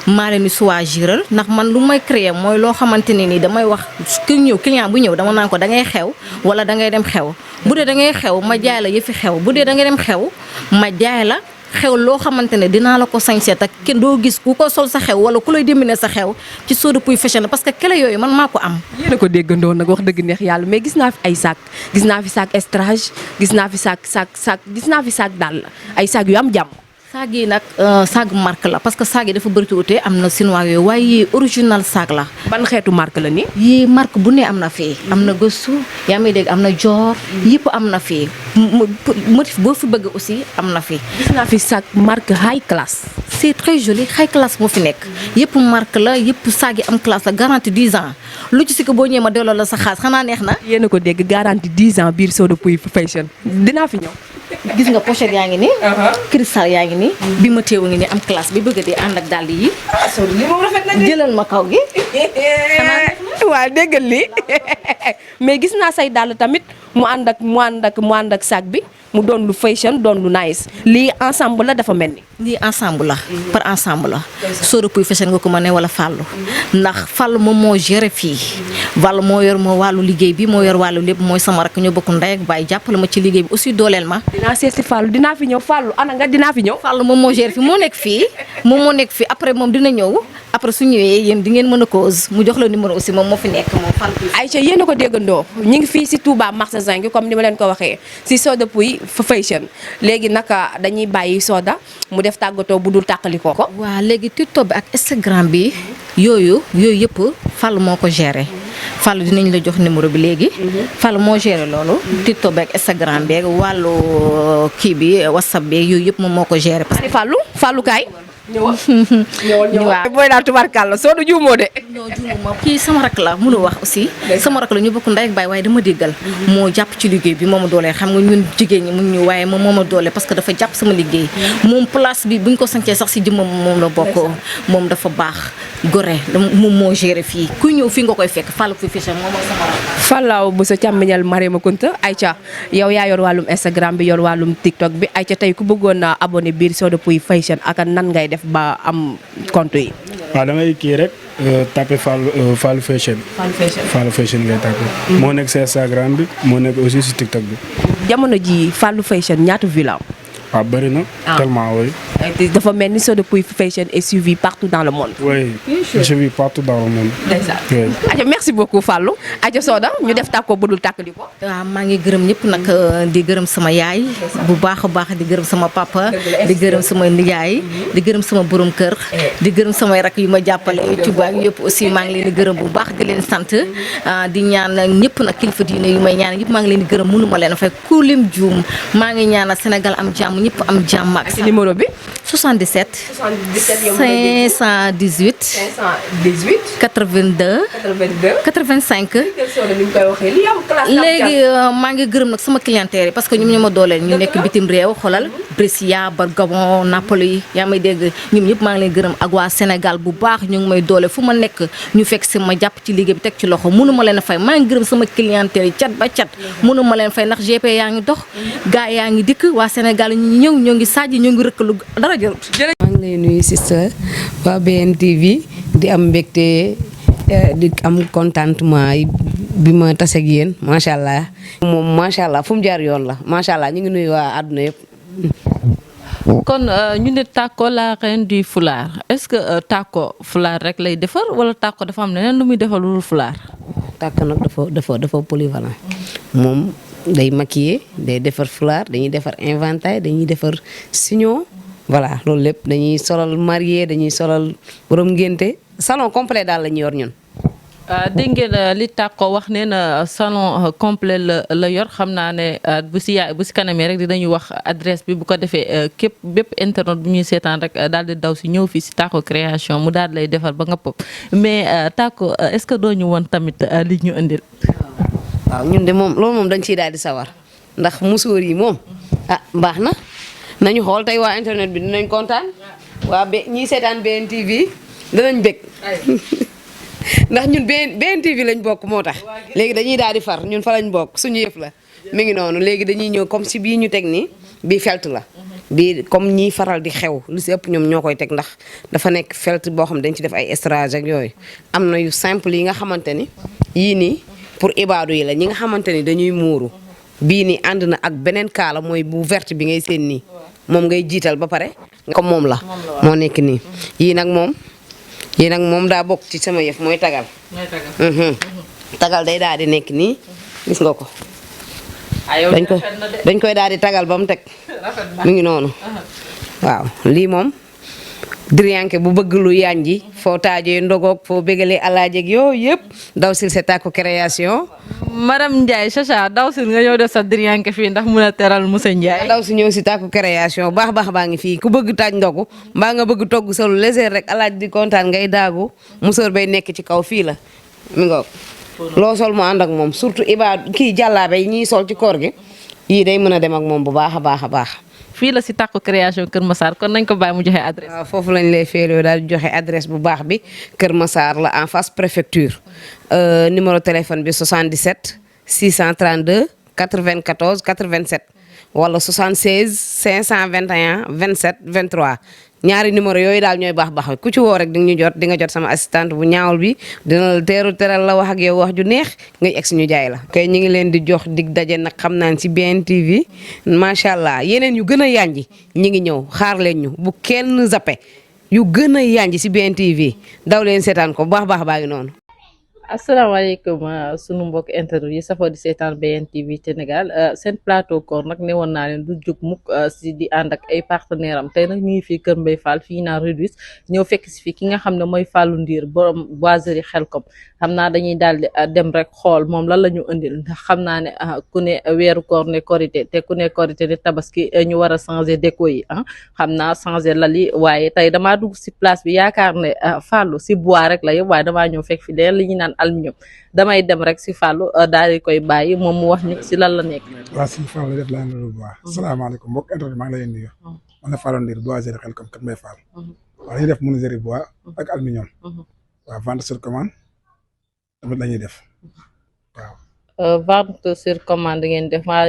maa leen di choisiral ndax man lu may créer mooy loo xamante ne nii damay wax ki ñëw client bu ñëw dama naan ko da ngay xew wala da ngay dem xew bu dee da ngay xew ma jaay la yëfi xew bu dee da ngay dem xew ma jaay la xew loo xamante ne dinaa la ko sañse te kenn doo gis ku ko sol sa xew wala ku lay déminer sa xew ci Soda Pouye Fashion parce que kele yooyu man maa ko am. yéen a ko déggandoo nag wax dëgg neex yàlla mais gis naa fi ay sac gis naa fi sac estrage gis naa fi sac gis naa fi sac daal ay sac yu am jàmm. saag yi nag saag marque la parce que saag yi dafa bëri tuuti am na chinois yooyu waaye yii original saag la. ban xeetu marque la nii. yii marque bu ne am na fii am na gëstu yaa may dégg am na joor yëpp am na fii motif boo fi bëgg aussi am na fi. gis naa fi sac marque high class. c'est très joli high class moo fi nekk yëpp marque la yëpp saag yi am classe la garantie 10 ans lu ci si ko boo ñëwee ma delloo la sa xaas xanaa neex na. yéen a ko dégg garantie 10 ans biir Soda Pouye Fashion dinaa fi ñëw. gis nga pochette yaa ngi nii. cristal yaa ngi nii. bi ma teewu ngi nii am classe bi bëgg di ànd ak dàll yi. li moom rafet na jëlal ma kaw gi. waaw déggal lii mais gis naa say dàll tamit mu ànd ak sac bi mu doon lu fashion doon lu nice lii ensemble la dafa mel ni. lii ensemble la par ensemble la. Soda Pouye Fashion nga ko ma ne wala Fallou ndax Fallou moom moo géré fii Fallou moo yor moo wàllu liggéey bi moo yor wàllu lépp mooy sama rakk ñoo bokk ndey ak baay jàppale ma ci liggéey bi aussi dooleel ma. dinaa seet si Fallou dinaa fi ñëw Fallou ana nga dinaa fi ñëw. Fallou moom moo géré fii moo nekk fii après moom dina ñëw après su ñëwee yéen di ngeen mën a cause mu jox la numéro aussi moom moo fi nekk moom Fallou. Aïcha yéen a ko déggandoo ñu ngi fii si Touba marché Zinc comme ni ma leen ko waxee si Soda Pouye Fashion léegi naka dañuy bàyyi Soda mu def tàggatoo bu dul tàqali ko. waaw léegi TikTok bi ak Instagram bi yooyu yëpp Fallou moo ko géré Fallou dinañ la jox numéro bi léegi. Fallou moo géré loolu. TikTok bi ak Instagram bi wàllu kii bi WhatsApp bi yooyu yëpp moom moo ko géré. parce que Fallou kaay. ñëwal ñëwal booy daal tubarkàlla Soda juumoo de. non juumuma kii sama rak la mënu wax aussi sama rak la ñu bokk ndey ak baay waaye dama déggal moo jàpp ci liggéey bi moo ma doole xam nga ñun jigéen ñi mun ñu waaye moom moo ma doole parce que dafa jàpp sama liggéey moom place bi buñ ko sancee sax si jëmmam moom la bokk moom dafa baax gore moom moo géré fii kuy ñëw fii nga koy fekk Fallou Pouye Fashion moom mooy sama rak. Fallou bu sa càmmiñal Mariama Kunta Aïcha yow yaa yor wàllum Instagram bi yor wàllum TikTok bi Aïcha tey ku bëggoon a abonné biir Soda Pouye Fashion ak nan ngay def ba am compte yi. waaw da ngay kii rek tapé Fallou Fashion. Fallou Fashion ngay tapé. moo nekk si Instagram bi moo nekk aussi si TikTok bi. jamono ji Fallou Fashion ñaata vues la am. waaw bëri na. tellement oui. dafa mel ni Soda Pouye Fashion est suivi partout dans le monde. oui suivi partout dans le monde. ndeysaan. Aja merci beaucoup Fallou. Aja Soda ñu def tàkko bu dul tàkkali ko. waaw maa ngi gërëm ñëpp nag di gërëm sama yaay bu baax a baax di gërëm sama papa di gërëm sama nijaay di gërëm sama borom kër di gërëm samay rak yu ma jàppale Touba yëpp aussi maa ngi leen di gërëm bu baax di leen sant di ñaan ñëpp nag kilifa diine yu may ñaan yëpp maa ngi leen di gërëm mënu ma leen fay ku lim juum maa ngi ñaanal Sénégal am jàmm ñëpp am jàmm ak numéro bi 77 518 82 85 léegi maa ngi gërëm nag sama clientèle yi parce que ñoom ñoo ma dooleel ñu nekk bitim réew xoolal Brescia ba Gabon Napoli yaa may dégg ñoom ñëpp maa ngi leen gërëm ak waa Sénégal bu baax ñu ngi may doole fu ma nekk ñu fekk si ma jàpp ci liggéey bi teg ci loxo mënu ma leen a fay maa ngi gërëm sama clientèle yi cat ba cat mënu ma leen fay ndax GP yaa ngi dox gaa yaa ngi dikk waa Sénégal ñu ñëw ñoo ngi sajji ñoo ngi rëkkalu dara jarut. maa ngi lay nuyu sister waa BNTV di am mbégte di am contentement bi ma tase ak yéen macha allah. moom macha allah fu mu jaar yoon la macha allah ñu ngi nuyu waa àdduna yëpp. kon ñu ne Tako la reine du foulard est-ce que Tako foulard rek lay defar wala Tako dafa am leneen lu muy defar lu dul foulard. Tako nag dafa polyvalent moom day maquiller day defar foulard dañuy defar inventaire dañuy defar signon voilà loolu lépp dañuy solal marié dañuy solal borom ngénte salon complet daal la ñu yor ñun. dégg ngeen li Tako wax nee na salon complet la yor xam naa ne bu si kanamee rek dinañu wax adresse bi bu ko defee képp bépp internet bu ñuy seetaan rek daal di daw si ñëw fii si Tako création mu daal di lay defar ba nga pop mais Tako est-ce que doo ñu woon tamit li ñu indil. waaw ñun de moom loolu moom dañ ciy daal di sawar ndax musóor yi moom baax na nañu xool tey waa internet bi dinañ kontaan waa ñiy seetaan BNTV danañ bég ndax ñun BNTV lañ bokk moo tax léegi dañuy daal di far ñun fa lañ bokk suñu yëf la mi ngi noonu léegi dañuy ñëw comme si bii ñu teg nii bii felt la bii comme ñiy faral di xew lu si ëpp ñoom ñoo koy teg ndax dafa nekk felt boo xam dañ ci def ay estrage ak yooyu am na yu simple yi nga xamante ni yii nii pour ibaadu yi la ñi nga xamante ni dañuy muuru bii nii ànd na ak beneen kaala mooy bu verte bi ngay seen nii moom ngay jiital ba pare comme moom la moo nekk nii yii nag moom daa bokk ci sama yëf mooy tagal tagal day daal di nekk nii gis nga ko dañ koy daal di tagal ba mu teg mu ngi noonu waaw lii moom diriyanke bu bëgg lu yanji foo taajee ndogoog foo bégalee alaajeeg yooyu yëpp daw sil c'est Taco Création. madame Ndiaye Chacha daw sil nga ñëw def sa diriyanke fii ndax mun a teral monsieur Ndiaye. daw si ñëw si Taco Création baax baa ngi fii ku bëgg taaj ndogu mbaa nga bëgg togg sa lu léger rek alaaj di kontaan ngay daagu musóor bay nekk ci kaw fii la mi ngoog loo sol mu ànd ak moom surtout kii jàllaabe yi ñuy sol ci koor gi yii day mën a dem ak moom bu baax a baax. fii la si Taco Création Kër Massar kon nañ ko bàyyi mu joxe adresse. waaw foofu lañ lay féeloo daal di joxe adresse bu baax bi Kër Massar la en face préfecture numéro téléphone bi 77 632 94 87 wala 76 521 27 23 ñaari numéro yooyu daal ñooy baax ku ci woo rek di nga jot sama assistante bu ñaawul bi dina la teral la wax ak yow wax ju neex ngay egg si ñu jaay la. kay ñu ngi leen di jox dig daje nag xam naa ci BNTV macha allah yeneen yu gën a yanji ñi ngi ñëw xaar leen ñu bu kenn zappe yu gën a yanji si BNTV daw leen seetaan ko baax baa ngi noonu. asalaamaaleykum sunu mbokk internet yi safoo di seetaan BNTV Sénégal seen plateau koor nag ne woon naa leen du jóg mukk si di ànd ak ay partenaire am tey nag ñu ngi fii Kër Mbaye Fall fii naa Réduis ñëw fekk si fii ki nga xam ne mooy Fallou Ndir borom boiserie Xelkom xam naa dañuy daal di dem rek xool moom lan la ñu indil ndax xam naa ne ku ne weeru koor ne korité te ku ne korité ne tabaski ñu war a changer déco yi xam naa changer lal yi waaye tey damaa dugg si place bi yaakaar ne Fallou si bois rek la yëpp waaye damaa ñëw fekk fi leen li ñu naan aluminium damay dem rek si Fallou daal di koy bàyyi moom mu wax ñu si lan la nekk. waaw si Fallou def laa lu baax. asalaamaaleykum mbokk internet maa ngi lay nuyu. man la Fallou Ndir boiserie Xelkom Kër Mbaye Fall. waaw dañuy def menuiserie bois ak aluminium. waaw vente sur commande tamit la ñuy def waaw. vente sur commande ngeen def maa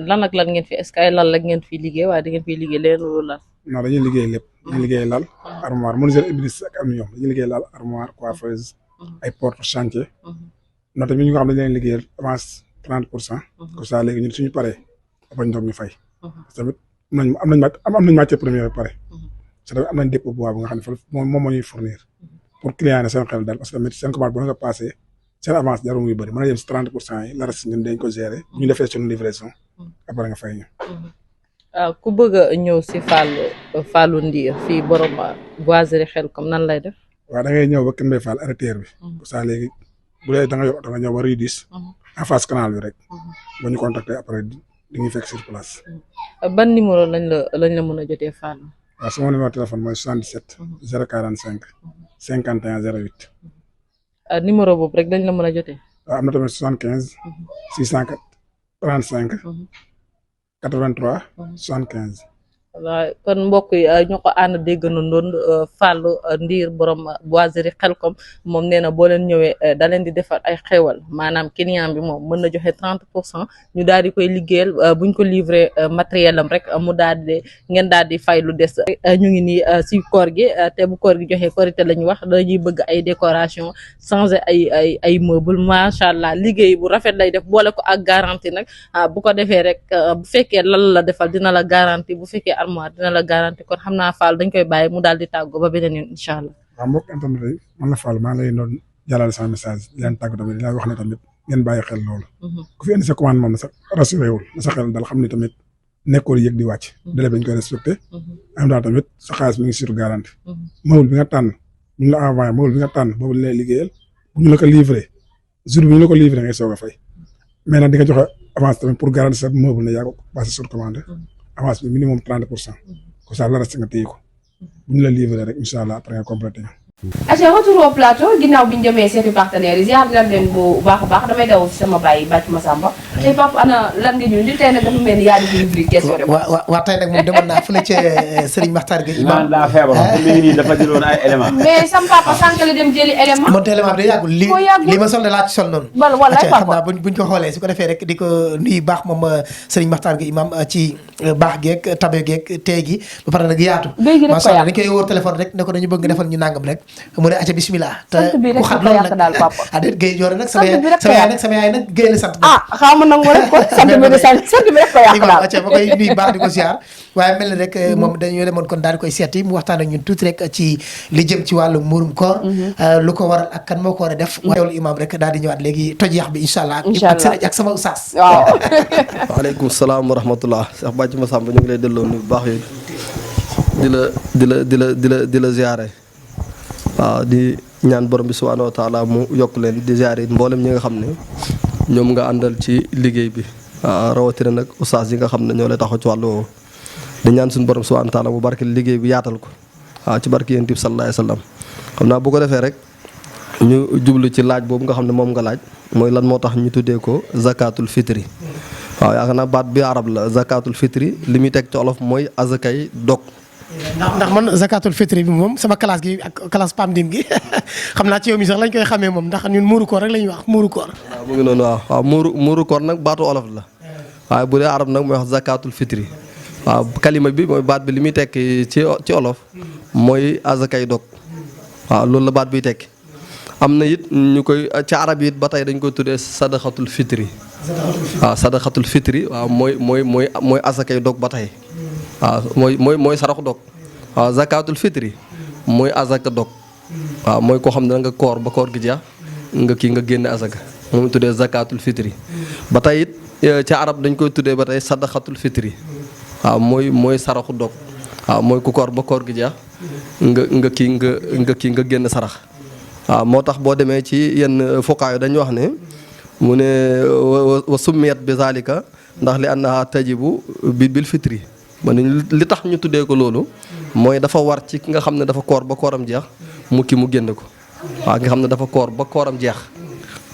lan ak lan ngeen fi est-ce que ay lal la ngeen fi liggéey waaye da ngeen fi liggéey leen loolu lan. non dañuy liggéey lépp. dañuy liggéey lal armoire menuiserie iblis ak aluminium dañuy liggéey lal armoire coiffeuse. ay porte chantier. non tamit ñu nga xam ne dañu leen liggéeyal avance 30%. comme ça léegi ñun suñu paree bañ doog ñu fay. tamit am nañ matière première ba pare. parce que am nañ dépôt bois bu nga xam ne moom moo ñuy fournir. pour client yi seen xel daal parce que tamit seen commande bu nga passé seen avance jarul muy bëri mën na yem si 30% yi la reste ñun dañ ko gérer bu ñu defee suñu livraison après nga fay ñu. ku bëgg a ñëw si Fallou Ndir fii borom boiserie Xelkom nan lay def. waaw da ngay ñëw ba Kër Mbaye Fall arrêteur bi. pour ça léegi bu dee da nga yor oto nga ñëw ba Rue 10. en face canal bi rek. ba ñu contacter après di ñu fekk sur place. ban numéro lañ la mën a jotee Fallou. waaw sama numéro téléphone mooy 77. 045. 51 08. numéro boobu rek dañ la mën a jotee. waaw am na tamit 75. 635. 83. 75. waaw kon mbokk yi ñoo ko ànd déggandoon Fallou Ndir borom boiserie Xelkom moom nee na boo leen ñëwee da leen di defar ay xewal maanaam client bi moom mën na joxe 30% ñu daal di koy liggéeyal buñ ko livré matériel am rek mu daal di ngeen daal di fay lu des. ñu ngi nii si koor gi te bu koor gi joxe korité la ñu wax dañuy bëgg ay décoration changer ay meuble macha allah liggéey bu rafet lay def boole ko ak garantie nag bu ko defee rek bu fekkee lan la defal dina la garantie bu fekkee armoire dina la garanti kon xam naa Fall dañ koy bàyyi mu daal di tàggoo ba beneen yoon incha allah. waaw mbokk internet yi man la Fall maa ngi lay doon jàllale sama message di leen tàggu tamit di leen wax ne tamit ngeen bàyyi xel loolu. ku fi indi sa commande moom na sa rassuré wul na sa xel daal xam ne tamit nekkool yëg di wàcc. délai bi ñu koy respecté. en même temps tamit sa xaalis mi ngi sur garantie. meuble bi nga tànn bu ñu la envoyé meuble bi nga tànn boobu li lay liggéeyal bu ñu la ko livré jour bi ñu la ko livré ngay soog a fay mais nag di nga joxe avance tamit pour garantir sa meuble ne yaa ko passé sur commande. avance bi minimum 30%. comme ça la reste nga téye ko bu ñu la livré rek incha allah après nga complété. aca retour au plateau ginnaaw bi ñu jëmee seeti partenaires yi ziar lan leen bu baax a baax damay daw ci sama bàyyi bàcc Massamba tey Pape ana lan nga ñu indi tey nag dafa mel ni yaa di rubrique question de waa tey nag moom demoon naa fële ca Serigne Makhtar Gueye imaam daa feebar mi ngi nii dafa jëloon ay éléments. mais sam papa sànq la dem jëli élément moonte élément bi da yàggul li ma sol de laa ci sol noonu wallaay xam naa buñ ko xoolee su ko defee rek di ko nuyu baax moom Serigne Makhtar Gueye imam ci baax geeg tabe geeg tey gi ba pare nag yaatu macha allah dañ koy wóor téléphone rek ne ko dañu bëgg nga defal ñu nangam rek mu ne aca bismillah te ku xat loolu nag adet Gueye joore nag sama yaay nag Gueye la sant xaw ma nangu rek ko sant bi rek ko yàq daal aca ma koy nuyu baax di ko ziar waaye mel na rek moom dañoo demoon kon daal di koy seeti mu waxtaan ak ñun tuuti rek ci li jëm ci wàllu muurum koor lu ko waral ak kan moo ko war a def teewlu imam rek daal di ñëwaat léegi toj yax bi incha allah ak sama oustaz waaw waaleykum salaam wa rahmatullah Cheikh Bàcc Massamba ñu ngi lay delloo nuyu bu baax yooyu di la ziare waaw di ñaan borom bi subhanahu wa taala mu yokk leen di ziare mboolem ñi nga xam ne ñoom nga àndal ci liggéey bi waaw rawatina nag oustaz yi nga xam ne ñoo lay taxaw ci wàllu woowu di ñaan suñu borom subhanahu wa taala mu barke liggéey bi yaatal ko waaw ci barke yonent bi sallallahu alayhi wa sallam xam naa bu ko defee rek ñu jublu ci laaj boobu nga xam ne moom nga laaj mooy lan moo tax ñu tuddee ko zakatul fitri waaw yaakaar naa baat bi arab la zakatul fitri li muy teg ci olof mooy azakay dog ndax man zakatul fitri bi moom sama classe gi ak classe PAMDIM gi xam naa ci yow mi sax lañ koy xamee moom ndax ñun muuru koor rek la ñuy wax muuru koor waaw mu ngi noonu waaw muuru koor nag baatu olof la waaye bu dee arab nag mooy wax zakatul fitri waaw kalima bi mooy baat bi li muy tekki ci olof mooy azakay dog waaw loolu la baat biy tekki am na it ñu koy ci arab yi it ba tey dañ koy tuddee sadaxatul fitri waaw sadaxatul fitri waaw mooy azakay dog ba tey waaw mooy saraxu dog waaw zakatul fitri mooy azaka dog waaw mooy koo xam ne nga koor ba koor gi jeex nga génne azaka moom tuddee zakatul fitri ba tey it ci arab dañ koy tuddee ba tey sadaxatul fitri waaw mooy saraxu dog waaw mooy ku koor ba koor gi jeex nga génn sarax waaw moo tax boo demee ci yenn fuqaayu dañuy wax ne mu ne wa summiyat bi zalika ndax li annaha tajibu bil fitri ma ne li tax ñu tuddee ko loolu mooy dafa war ci ki nga xam ne dafa koor ba kooram jeex mu génn ko waaw nga xam ne dafa koor ba kooram jeex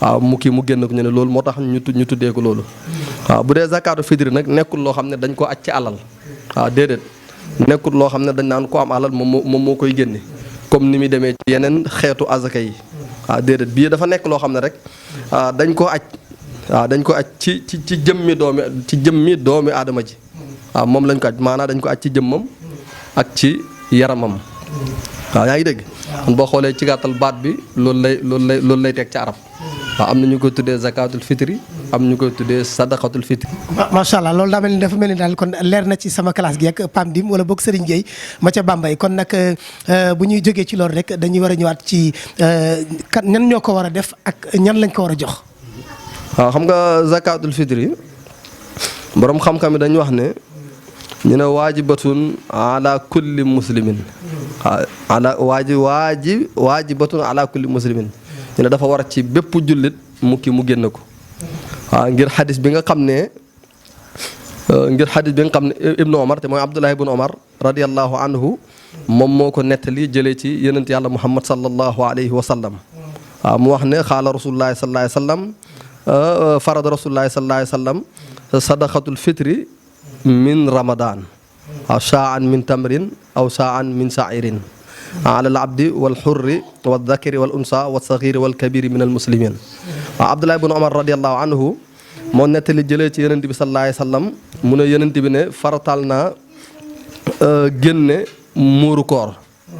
waaw mu génn ko ñu ne loolu moo tax ñu tuddee ko loolu waaw bu dee zakatu fitri nag nekkul loo xam ne dañ ko aj ci alal waaw déedéet nekkul loo xam ne dañ naan ko am alal moom moo koy génne comme ni muy demee ci yeneen xeetu azaka yi waaw déedéet bii dafa nekk loo xam ne rek dañ ko aj waaw dañ ko aj ci jëmmi doomi aadama ji waaw moom lañ ko aj maanaam dañ ko aj ci jëmmam ak ci yaramam waaw yaa ngi dégg kon boo xoolee ci gàttal baat bi loolu lay teg ci arab waaw am na ñu koy tuddee zakatul fitri am ñu koy tuddee sadaqatul fitri. macha allah loolu dafa mel ni daal kon leer na ci sama classe gi ak PAMDIM wala boog Serigne Gueye ma ca Bambey kon nag bu ñuy jógee ci loolu rek dañuy war a ñëwaat ci kan ñan ñoo ko war a def ak ñan lañ ko war a jox. waaw xam nga zakatul fitri borom xam-xam yi dañu wax ne ñu ne waajibatun ala kulli muslimin waajibatun ala kulli muslimin ñu ne dafa war ci bépp jullit mu génn ko waaw ngir xadis bi nga xam ne Ibnu Omar te mooy Abdullah ibnu Omar radiyallahu anhu moom moo ko nettali jëlee ci yonent yàlla Muhammad sallallahu alayhi wa sallam waaw mu wax ne xaala rasulullahi sallallahu alayhi wa sallam farada rasulullahi sallallahu alayhi wa sallam sadaqatul fitri min ramadan aw shaan min tamrin aw shaan min sa'irin ala al abdi wal xurri wal dhakari wal unsa wal saghiri wal kabiri min al muslimin waaw Abdullah ibn Omar radiyallahu anhu moo nettali jëlee ci yonent bi sallallahu alayhi wa sallam mu ne yonent bi ne faratal naa génne muuru koor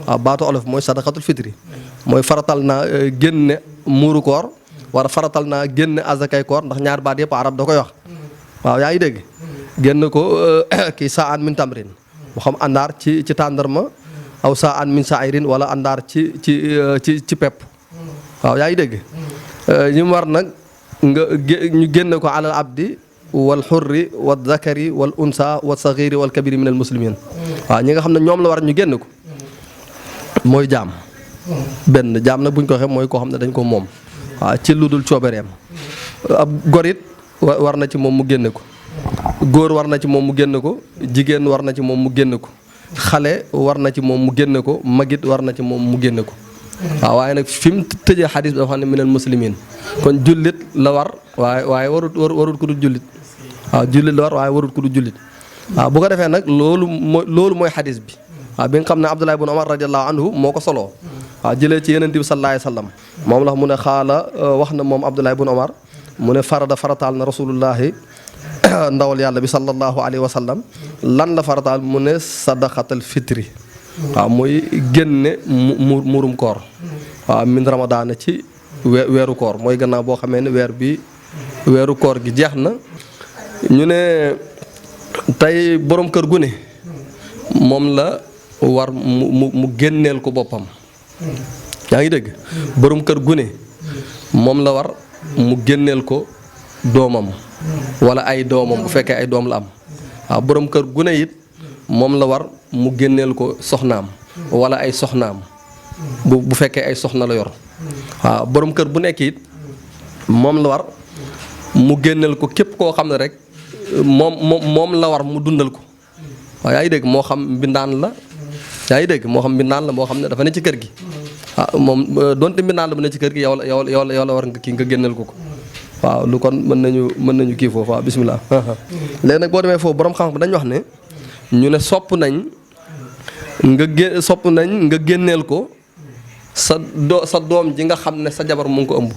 waaw baatu olof mooy sadaqatul fitri mooy faratal naa génne muuru koor war a faratal naa génne azakay koor ndax ñaar baat yëpp arab da koy wax waaw yaa ngi dégg génn ko kii saan min tamrin mu xam àndaar ci tàndarma aw saan min sa'irin wala àndaar ci pepp waaw yaa ngi dégg ñu war nag ñu génn ko alal abdi wal xurri wal zakari wal unsa wal saghiri wal kabiri min al muslimin waaw ñi nga xam ne ñoom la war ñu génn ko mooy jaam benn jaam nag buñ ko waxee mooy koo xam ne dañ ko moom waaw ci lu dul coobareem ab gorit war na ci moom mu génne ko góor war na ci moom mu génne ko jigéen war na ci moom mu génne ko xale war na ci moom mu génne ko magit war na ci moom mu génne ko waaw waaye nag fi mu tëjee xadis bi dafa xam ne minal muslimin kon jullit la war waaye warut ku dul jullit waaw jullit la war waaye warut ku dul jullit waaw bu ko defee nag loolu mooy xadis bi waaw bi nga xam ne Abdullah ibn Umar radiallahu anhu moo ko soloo waaw jëlee ci Yonent bi sallallahu alayhi wa sallam moom la mu ne xaala wax na moom Abdullah ibn Umar mu ne farataal na rasulullahi ndawal yàlla bi sallallahu alayhi wa sallam lan la farataal mu ne sadaqatal fitri waaw muy génne murum koor waaw min ramadaana ci weeru koor mooy gannaaw boo xamee ne weeru koor gi jeex na ñu ne tey borom kër gu ne moom la war mu génneel ko boppam yaa ngi dégg borom kër gu ne moom la war mu génneel ko doomam wala ay doomam bu fekkee ay doom la am waaw borom kër gu ne it moom la war mu génneel ko soxnaam wala ay soxnaam bu fekkee ay soxna la yor waaw borom kër bu nekk it moom la war mu génneel ko képp koo xam ne rek moom la war mu dundal ko waaw yaa ngi dégg moo xam mbindaan la yaa ngi dégg moo xam mbindaan la moo xam ne dafa ne ci kër gi moom donte mbindaan la bu ne ci kër gi yow la war nga kii nga génneel ko waaw lu kon mën nañu kii foofu waaw bismillah léegi nag boo demee foofu borom xam-xam dañu wax ne ñu ne sopp nañ nga génneel ko sa doom ji nga xam ne sa jabar mu ngi ko ëmb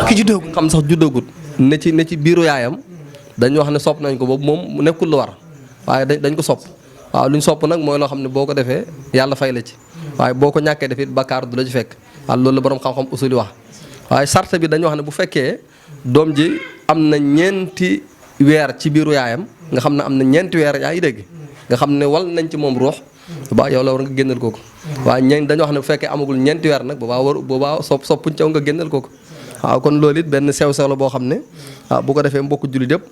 ki juddoogut xam sax juddoogut ne ci biiru yaayam dañu wax ne sopp nañ ko boobu moom mu nekkul lu war waaye dañ ko sopp waaw lu ñu sopp nag mooy loo xam ne boo ko defee yàlla fay la ci waaye boo ko ñàkkee def it bakkaar du la ci fekk waaw loolu la borom xam-xam usuli wax waaye sart bi dañu wax ne bu fekkee doom ji am na ñeenti weer ci biiru yaayam nga xam ne am na ñeenti weer yaa ngi dégg nga xam ne wal nañ ci moom ruux boobaa yow la war nga génneel kooku waaye dañu wax ne bu fekkee amagul ñeenti weer nag boobaa soppuñ caw nga génneel kooku waaw kon loolu it benn sew-sew la boo xam ne waaw bu ko defee mbokku jullit yëpp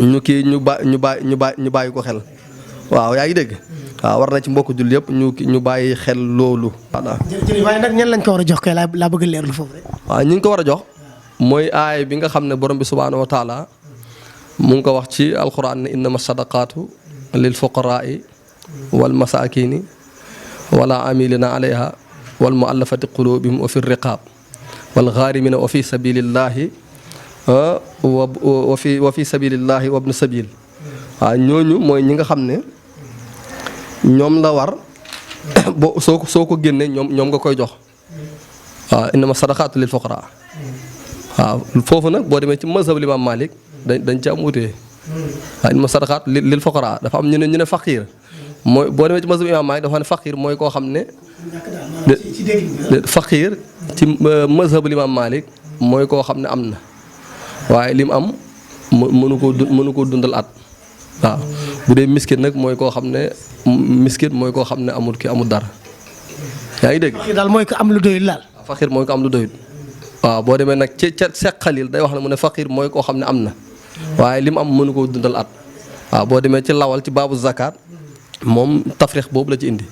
ñu bàyyi ko xel waaw yaa ngi dégg waaw war na ci mbokku jullit yëpp ñu bàyyi xel loolu. voilà jërëjëf waaye nag ñan lañ ko war a jox kay laa bëgg a leerlu foofu rek. waaw ñi ñu ko war a jox mooy aay bi nga xam ne borom bi subhaanahu wa taala mu ngi ko wax ci alquran ne innama sadaqaatu lil fuqaraai wal masakini wala amilina alayha wal muallafati qulubihim wa fi riqaab wal gaarimina wa fi sabilillahi wa fi sabilillahi wa ibnu sabil waaw ñooñu mooy ñi nga xam ne ñoom la war soo ko génnee ñoom nga koy jox waaw innama sadaqaatu lil fuqaraa waaw foofu nag boo demee ci mazhab Imam Malik dañ ci am wutee waaw innama sadaqaatu lil fuqaraa dafa am ñu ne faqiir mooy boo demee ci mazhab Imam Malik dafa ne faqiir mooy koo xam ne faqiir ci mazhab Imam Malik mooy koo xam ne am na waaye lim am mënu koo dundal at waaw bu dee miskin nag mooy koo xam ne amul dara yaa ngi dégg. faqiir daal mooy ko am lu doyul daal. faqiir mooy ko am lu doyul waaw boo demee nag ca Seex Xalil day wax ne mu ne faqiir mooy koo xam ne am na waaye lim am mënu koo dundal at waaw boo demee ci lawal ci baabu zakat moom tafrix boobu la ci indi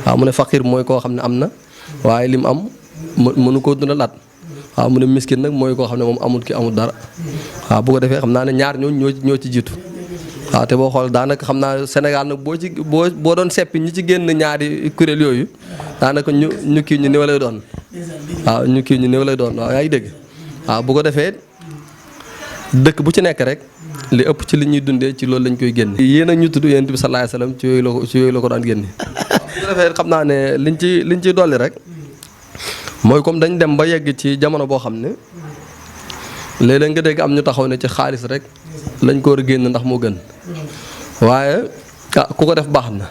waaw mu ne faqiir mooy koo xam ne am na waaye lim am mënu koo dundal at waaw mu ne miskin nag mooy koo xam ne moom amul dara waaw bu ko defee xam naa ne ñaar ñoo ci jiitu waaw te boo xool daanaka xam naa Sénégal nag boo doon seppi ñi ci génn ñaari kuréel yooyu daanaka ñu néew lay doon waaw ñu néew lay doon waaw yaa ngi dégg waaw bu ko defee dëkk bu ci nekk rek li ëpp ci li ñuy dundee ci loolu lañ koy génne. yéen ak ñu tudd Yonent bi sallallahu alayhi wasallam ci yooyu la ko daan génne bu ko defee xam naa ne liñ ciy dolli rek mooy comme dañ dem ba yegg ci jamono boo xam ne léeg-léeg nga dégg am ñu taxaw ne ci xaalis rek lañ ko war a génn ndax moo gën waaye ku ko def baax na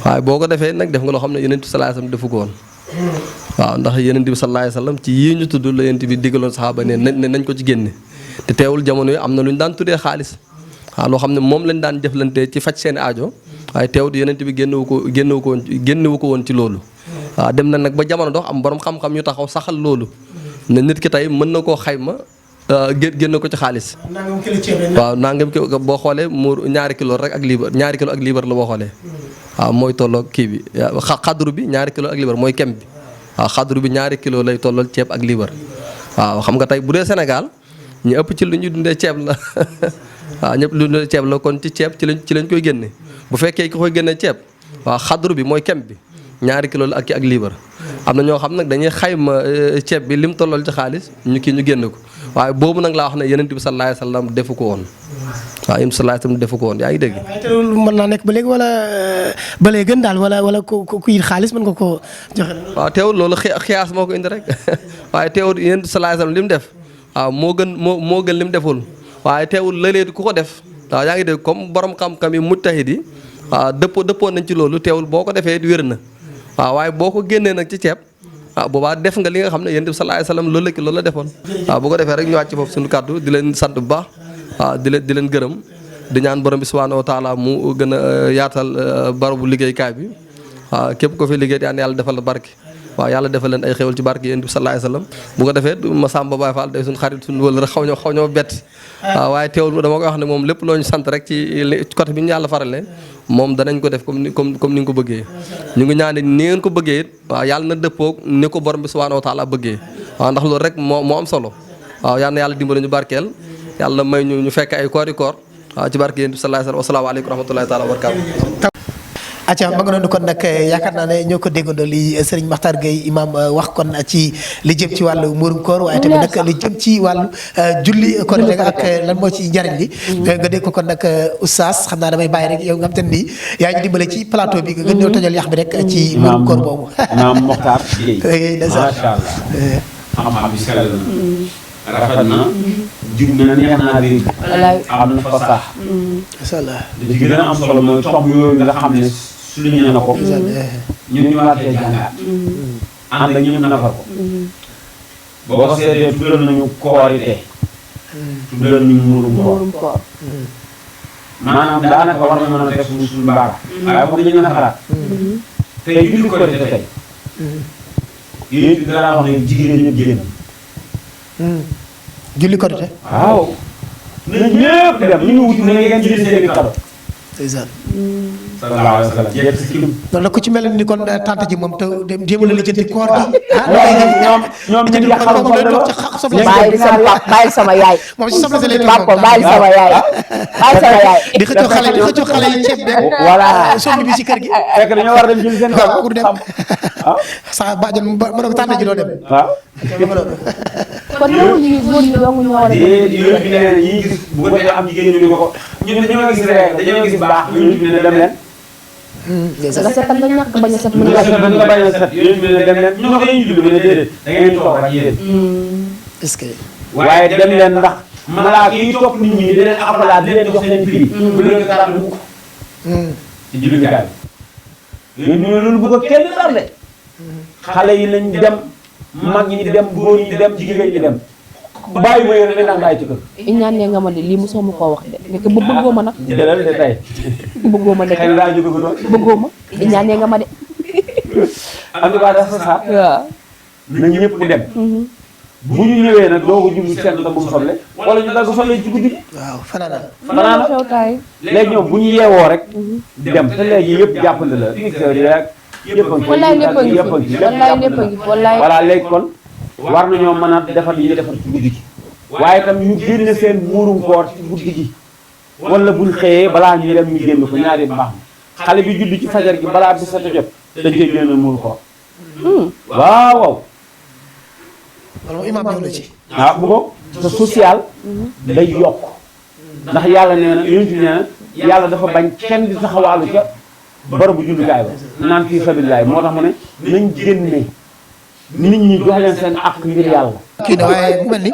waaye boo ko defee nag def nga loo xam ne Yonent bi sallallahu alayhi wasallam defu ko woon waaw ndax Yonent bi sallallahu alayhi wasallam ci yii ñu tudd la Yonent bi digaloon saxaaba ne nañ ko ci génne te teewul jamono yi am na lu ñu daan tuddee xaalis waaw loo xam ne moom lañ daan jëflantee ci faj seen aajo waaye teewul Yonent bi génnewu ko woon ci loolu waaw dem na nag ba jamono dox am borom xam-xam yu taxaw saxal loolu ne nit ki tey mën na koo xayma génn ko ci xaalis waaw nangam ki boo xoolee muur ñaari kilo rek ak liibar la boo xoolee waaw mooy tolloog kii bi xadru bi ñaari kilo ak liibar mooy kem bi waaw xadru bi ñaari kilo lay tollool ceeb ak liibar waaw xam nga tey bu dee Sénégal ñu ëpp ci lu ñuy dundee ceeb la waaw ñëpp lu dundee ceeb la kon ci ceeb ci lañ koy génne bu fekkee ki koy génne ceeb waaw xadru bi mooy kem bi 2 kilo la ak liibar am na ñoo xam nag dañuy xayma ceeb bi lim tollool ci xaalis ñu génn ko waaye boobu nag laa wax ne yonent bi sallallahu alayhi wasallam defu ko woon waaw yonent bi sallallahu alayhi wasallam defu ko woon yaa ngi dégg. waaye te loolu mën naa nekk ba léegi wala ba léegi gën daal wala ku yit xaalis mën nga koo joxe. waaw teewul loolu xiyaas moo ko indi rek waaye teewul yonent bi sallallahu alayhi wasallam li mu def waaw moo gën li mu deful waaye teewul lëleet ku ko def waaw yaa ngi dégg comme borom xam-xam yi mujtahid yi waaw dëppoo nañ ci loolu teewul boo ko defee wér na waaw waaye boo ko génnee nag ci ceeb boobaa def nga li nga xam ne yonent bi sallallahu alayhi wasallam loolu la defoon waaw bu ko defee rek ñu wàcc foofu suñu kàddu di leen sant bu baax waaw di leen gërëm di ñaan borom bi subhanahu wa taala mu gën a yaatal barabu liggéeykaay bi waaw képp ko fi liggéey di yàlla defal la barke waaw yàlla defal leen ay xéwal ci barke yonent bi sallallahu alayhi wasallam bu ko defee Massamba Baye Fall day suñu xarit suñu wël rek xaw ñoo bett waaw waaye teewul dama koy wax ne moom lépp loo ñu sant rek ci côté bi ñu yàlla farale moom danañ ko def comme ni nga ko bëggee ñu ngi ñaan ni ngeen ko bëggee it waaw yàlla na dëppoog ni ko borom bi subhanahu wa taala bëggee waaw ndax loolu rek moo am solo waaw yal na yàlla dimbali ñu barkeel yàlla may ñu fekk ay koori koor waaw ci barke yéen bi sallallahu alayhi wa sallam asalaamaaleykum wa rahmatullahi taala wa barakatuh. acca ma nga noonu kon nag yaakaar naa ne ñoo ko déggandoo li Serigne Makhtar Gueye imam wax kon ci li jëm ci wàllu muurum koor waaye tamit nag li jëm ci wàllu julli korite ak lan moo ci njariñ li nga dégg ko kon nag oustaz xam naa damay bàyyi rek yow nga xam te ni yaa ñu dimbale ci plateau bi nga gën ñoo tojal yax bi rek ci muurum koor boobu Imam Makhtar Gueye macha allah xam-xam bi sell na rafet na jub na neex naa dégg am na fasax macha allah li ci gën a am solo mooy tomb yooyu nga xam ne souligné na ko ñun ñu war cee jàngaat ànd ak ñun nafar ko boo ko seetee tuddal nañu koorite tuddal nañu muurum koor maanaam daanaka war na mën a def suñu mbaara waaye moom dañu nafaraat tey julli korite tey yéen it danaa wax ne jigéen ñëpp génn julli korite waaw na ñëpp dem ñu ngi wuti ne ngeen jël seen i kado ndeysaan sallallahu alayhi wa sallam yegg si kilim loolu nag ku ci mel ni kon tante ji moom te jéem a lijjanti koor gi ñoom ñu ngi xaru soble bàyyil sama yaay moom ci soble lay papa bàyyil sama yaay di xëccoo xale yi ceeb beeg voilà soble bi ci kër gi fekk dañoo war a dem jël seen kado pour dem sa bàjjan ma ne ko tante ji doo dem waaw kon ñoo ñu góor ñi dong ñu war a dem yooyu bi ne yi gis bu ko defee am jigéen ñu ko ñun dañoo gis rek dañoo gis baax ñu ne dem leen nga seetal nga ñàkk bañ a set mën nga bañ a set yooyu bi ne dem leen ñu ne ko dañuy julli mu ne déedéet da ngeen toog rek yéen est-ce que waaye dem leen ndax malaaka yi topp nit ñi di leen appalaat di leen jox seen prix bu leen dara mukk ci jullikaay bi yooyu ñu ne loolu bu ko kenn darle xale yi nañ dem mag ñi dem góor ñi dem jigéen ñi dem bàyyi ma yore ndax bàyyi ci kër ñaan ne nga ma de lii mosoo ma koo wax de nekk ba bëggoo ma nag jëlal de tey bëggoo ma nekk xëy na daa jóge ko doon bëggoo ma ñaan ne nga ma de en tout cas dafa sax waaw na ñëpp dem bu ñu ñëwee nag doo ko jublu seen da bu soble wala ñu dagg soble ci guddi gi waaw fanaana xewtaay léegi ñoom bu ñu yeewoo rek dem te léegi yëpp jàppandi la mixeur yi rek yëpp a ngi wallaay lépp a ngi wallaay lépp a ngi wallaay voilà léegi kon war nañoo mën a defar li ñuy defar ci guddi gi waaye tam ñu génne seen muurum koor ci guddi gi wala buñ xëyee balaa ñuy dem ñu génn ko ñaari baax na xale bi judd ci fajar gi balaa bi sa jot dañ koy génne muuru koor waaw waaw wala imaam ñëw na ci ah bu ko sa social day yokk ndax yàlla nee na yonent nee na yàlla dafa bañ kenn di taxawaalu ca barabu jullukaay ba naan fii sabilillahi moo tax mu ne nañ génne nit ñi jox leen seen àq ngir yàlla. kii na waaye mu mel ni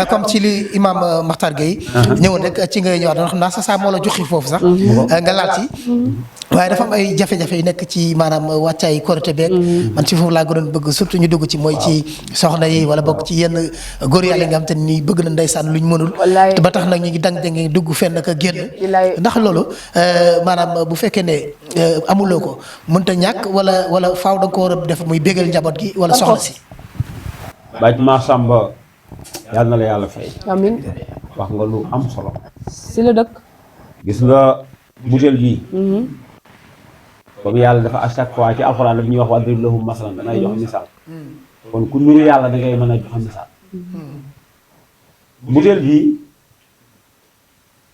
comme ci li imam Makhtar Gueye ñëwoon rek ci ngay ñëwaat doon xam naa sa saa moo la joxi foofu sax nga laal ci waaye dafa am ay jafe-jafe yu nekk ci maanaam wàccaay korité beeg man ci foofu laa gënoon bëgg surtout ñu dugg ci mooy ci soxna yi wala bokk ci yenn góor yàlla yi nga xam te ni bëgg na ndeysaan luñ mënul te ba tax nag ñu ngi dang-dangi dugg fenn ka génn ndax loolu maanaam bu fekkee ne amuloo ko mënta ñàkk wala faaw da nga ko war a def muy bégal njaboot gi wala soxna si Baye Massamba yàlla na la yàlla fay. amiin wax nga lu am solo. si la dëkk. gis nga butéel bii. comme yàlla dafa à chaque fois ci alxuraan daf ñuy wax wadrib lahum masalan danay jox misaal. kon ku nuru yàlla da ngay mën a jox misaal. butéel bii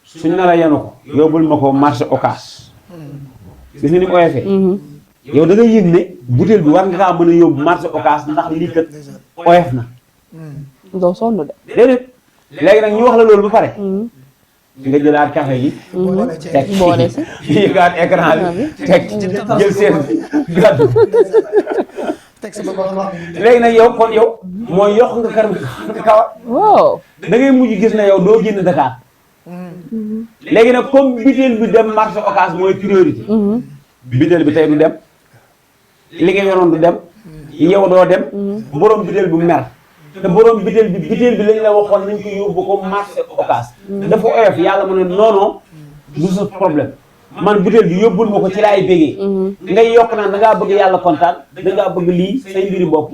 suñ nar a yenu ko yóbbul ma ko marché Ocass. gis nga ni mu oyofee. yow da ngay yëg ne butéel bi war nga kaa mën a yóbbu marché Ocass ndax lii kat oyof na. doo sonn de. déedéet léegi nag ñu wax la loolu ba pare. nga jëlaat café gi. teg boole si yëgaat écran bi teg jël seen gàddu. léegi nag yow kon yow mooy yokk nga kawar. waaw da ngay mujj gis ne yow doo génn Dakar. léegi nag comme butéel bi dem marché Ocass mooy priorité. butéel bi tey du dem. li nga yoroon du dem. yow doo dem. borom butéel bu mer. te borom butéel bi lañ la waxoon nañ ko yóbbu ko marché Ocass. dafa oyof yàlla mu ne non non du sa problème. man butéel bi yóbbul ma ko ci laay bégee. ngay yokk naan da ngaa bëgg yàlla kontaan da ngaa bëgg lii say mbiri bopp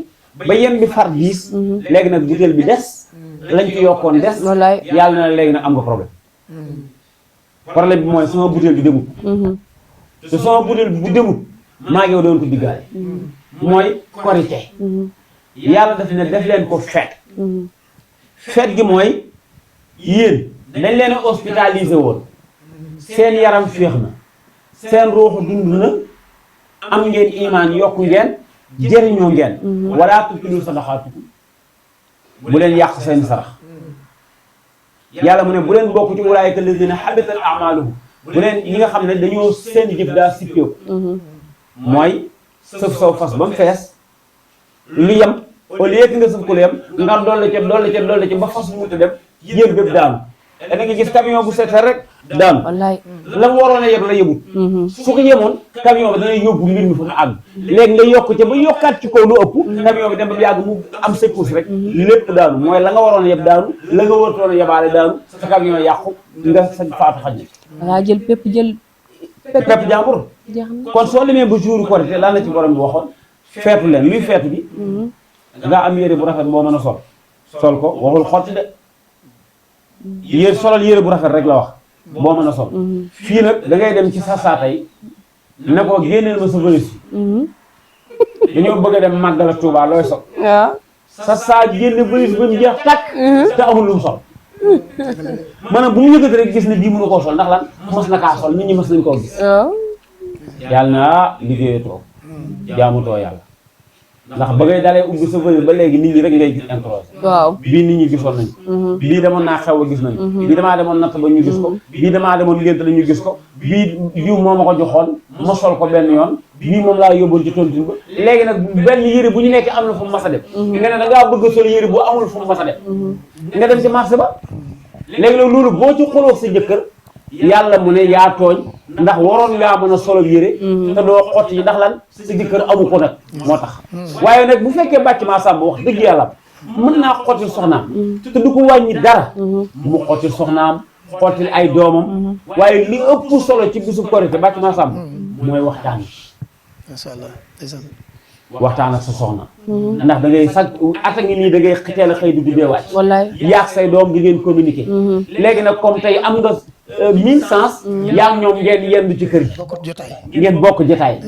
ba yem bi far diis. léegi nag butéel bi des. lañ ci yokkoon des. yàlla na léegi nag am nga problème. problème bi mooy sama butéel bi demut. te sama butéel bu demut maa ngi yow doon ko diggaale. mooy korite. yàlla daf ne def leen ko feet. feet gi mooy yéen dañ leen a hospitalisé woon. seen yaram féex na seen ruuxu dund na am ngeen imaan yokku ngeen jëriñoo ngeen wala tubtilu sadaqaatukum bu leen yàq seen sarax yàlla mu ne bu leen bokk ci ulaa'ika allaziina habitat a'maaluhum bu leen ñi nga xam ne dañoo seen jëf daa sippeeku mooy sëf saw fas ba mu fees lu yem au lieu que nga sëf ko lu yem nga dolli ca ba fas mu dem yéen bépp daanu da nga gis camion bu seetal rek daanu la mu waroon a yeb la yebut su ko yemoon camion bi dana yóbbu mbir mi fa mu àgg léegi nga yokk ca ba yokkaat ci kaw lu ëpp camion bi dem ba yàgg mu am secousse rek lépp daanu mooy la nga waroon a yeb daanu la nga wartoon a yebaale daanu sa camion yàqu nga sa faatu xaj dangaa jël pépp jàmbur kon soo limee ba jour Korité lan la ci borom bi waxoon feetu leen luy feetu bi dangaa am yére bu rafet boo mën a sol ko waxul xotti de solal yére bu rafet rek la wax boo mën a sol fii nag da ngay dem ci sa saatay ne ko génneel ma sa valise dañoo bëgg a dem màggal ak Tuubaa looy sol sa saa génne valise ba mu jeex tàkk te amul lu mu sol maanaam bu mu yëkkati rek gis ne bii mënu koo sol ndax lan mos na kaa sol nit ñi mos nañ koo gis yàlla na liggéeyatoo jaamutoo yàlla ndax ba ngay dalee ubbi sa valise ba léegi nit ñi rek ngay gis introsé waaw bii nit ñi gisoon nañ bii demoon naa xew a gis nañ bii damaa demoon natt ba ñu gis ko bii damaa demoon ngénte la ñu gis ko bii diw moo ma ko joxoon ma sol ko benn yoon bii moom laa yóbboon ci tontine ba léegi nag benn yëre bu ñu nekk am na fu mu mas a dem nga ne da ngaa bëgg a sol yëre bu amul fu mu mas a dem nga dem ci marché ba léegi nag loolu boo ci xoloo sa jëkkër yàlla mu ne yaa tooñ ndax waroon ngaa mën a solo yére te doo xotti yi ndax lan sa jëkkër amu ko nag moo tax waaye nag bu fekkee bàcc maa sàmb wax dëgg yàlla mën naa xottil soxnaam te du ko wàññi dara mu xottil soxnaam xottil ay doomam waaye li ëpp solo ci bisu Korité bàcc maa sàmb mooy waxtaan masha Allah waxtaan ak sa soxna ndax da ngay sax ata ngi nii da ngay teel a xëy di guddee wàcc yaag say doom di ngeen communiquer léegi nag comme tey am nga 1000 sens yaa ngi ñoom ngeen yendu ci kër gi ngeen bokk jotaay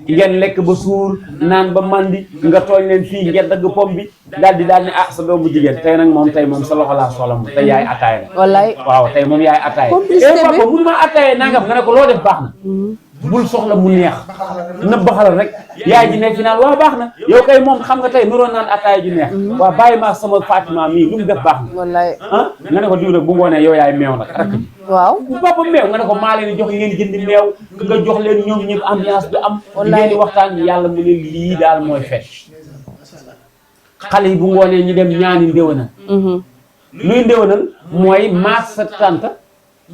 ngeen lekk ba suur naan ba mandi nga tooñ leen fii ngeen dagg pom bi daal ne ah sa doom bu jigéen tey nag moom tey moom sa loxo laa soxla moom tey yaay attaaya la waaw tey moom yaay attaaya papa mun maa attaaya nangam nga ne ko loo def baax na bul soxla mu neex na baxal rek yaay ji nekk fi naan waaw baax na yow kay moom xam nga tey nuroon naan attaaya ju neex waaw bàyyi maa sama Fatima mii lu mu def baax na ah nga ne ko diw nag bu ngoonee yow yaay meew nag rakk ji waaw bu papa meew nga ne ko maa leen jox ngeen jëndi meew nga jox leen ñoom ñëpp ambiance bi am ngeen di waxtaan yàlla mu ne lii daal mooy fet xale yi bu ngoonee ñu dem ñaani ndéwénal luy ndéwénal mooy maas sa tante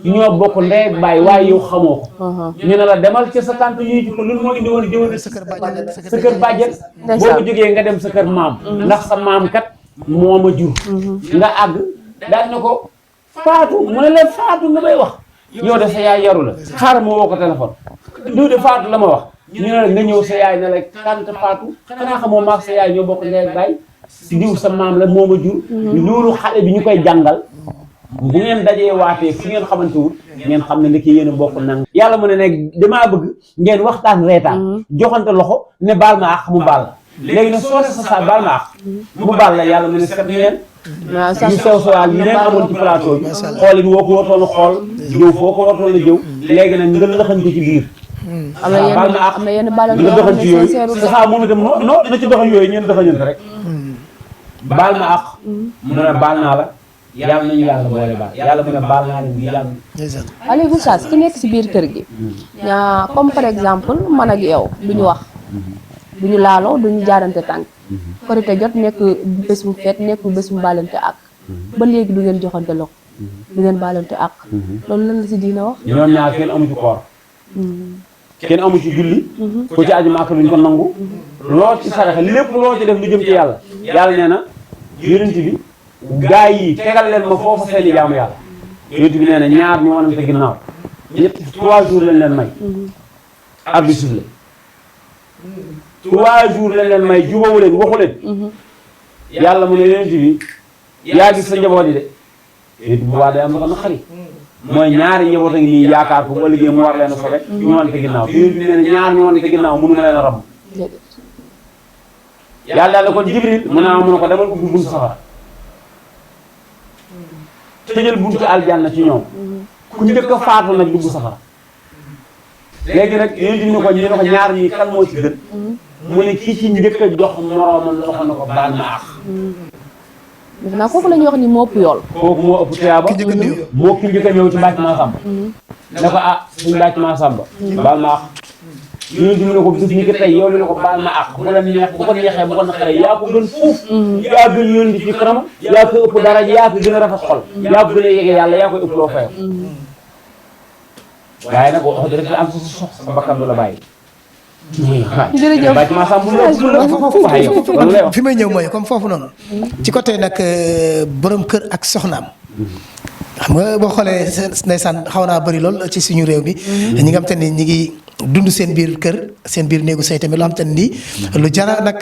ñoo bokk ndey ak baay waaye yow xamoo ko ñu ne la demal ci sa tante yuy ko loolu moo indi woon déwénal sa kër bàjjen boo ko jógee nga dem sa kër maam ndax sa maam kat moo ma jur nga àgg daal ne ko faatu mu ne la faatu nga may wax yow de sa yaay yaru la xaaral ma woo ko téléphone diw de faatu la ma wax ñu ne la nga ñëw sa yaay ne la tante faatu xanaa xamoo maag sa yaay ñoo bokk ndey ak baay si diw sa maam la moo ma jur loolu xale bi ñu koy jàngal bu ngeen dajee waatee fu ngeen xamante wul ngeen xam ne ndekki yéen a bokk nang yàlla mu ne nag damaa bëgg ngeen waxtaan reetaan joxante loxo ne baal ma àq mu baal la léegi nag soo ne sa saa baal ma àq mu baal la yàlla mu ne set ngeen ñu sew sewaan yi neen amoon ci plateau bi xool it woo ko wartoon a xool jëw foo ko wartoon a jëw léegi nag nga lëxañ ko ci biir am na yenn baalal nga doxal ci yooyu sincère c'est ça moom itam non na ci doxal yooyu ñeen doxalante rek baal ma àq mu ne baal naa la yàlla nañu yàlla boole baal yàlla mu ne baal naa leen yàlla Aliou Oustaz ki nekk si biir kër gi ñaa comme par exemple man ak yow duñu wax duñu laaloo duñu jaarante tànk korite jot nekk bés bu feet nekk bés bu baalante ak ba léegi du ngeen joxante loxo du ngeen baalante ak loolu lan la si diina wax ñoom ñaar kenn amu ci koor kenn amu ci julli ku ci aju Màkka duñ ko nangu loo ci saraxe lépp loo ci def lu jëm ci yàlla yàlla nee na yonent bi gaa yi tegal leen ma foofu seeni jaamu yàlla yonent bi nee na ñaar ñu wanante ginnaaw ñett 3 jours lañ leen may ab bi suuf la 3 jours lañ leen may jubawu leen waxu leen yàlla mu ne yonent bi yaa gis sa njaboot yi de yonent bu baax day am na ko naqari mooy ñaari njaboot a ngi nii yaakaar ko bu ëllëgee mu war leen a sobe ñu wanante ginnaaw yonent bi nee na ñaar ñu wanante ginnaaw mënu ma leen a ram yàlla daal kon Jibril mu ne ko demal ubbi buntu safara tëjal buntu aljanna ci ñoom ku njëkk a faatu nag dugg safara léegi nag yonent bi ne ko ñaar ñi kan moo ci gën mu ne kii ci njëkk a jox moroomam loxo na ko baal ma àq def naa kooku la ñuy wax ni moo ëpp yool kooku moo ëpp tuyaaba moo ki njëkk a ñëw ci bàcc maa sàmba ne ko suñu bàcc maa sàmba baal ma àq yonent bi ne ko bis ni ki tey yow li ne ko baal ma àq bu la neex bu ko neexee bu ko naqaree yaa ko gën fuuf yaa gën yonent ci kanam yaa ko ëpp dara yaa ko gën a rafet xol yaa ko gën a yege yàlla yaa koy ëpp loo fayam waaye nag wax dëgg am sa bakkan du la bàyyi jërëjëf bàcc maa sàmba fi may ñëw mooy comme foofu noonu ci côté nag borom kër ak soxnaam xam nga boo xoolee ndeysaan xaw naa bëri lool ci suñu réew bi ñi nga xam te ne ñi ngi dund seen biir kër seen biir néegu sëy tamit loo xam te ne nii lu jara nag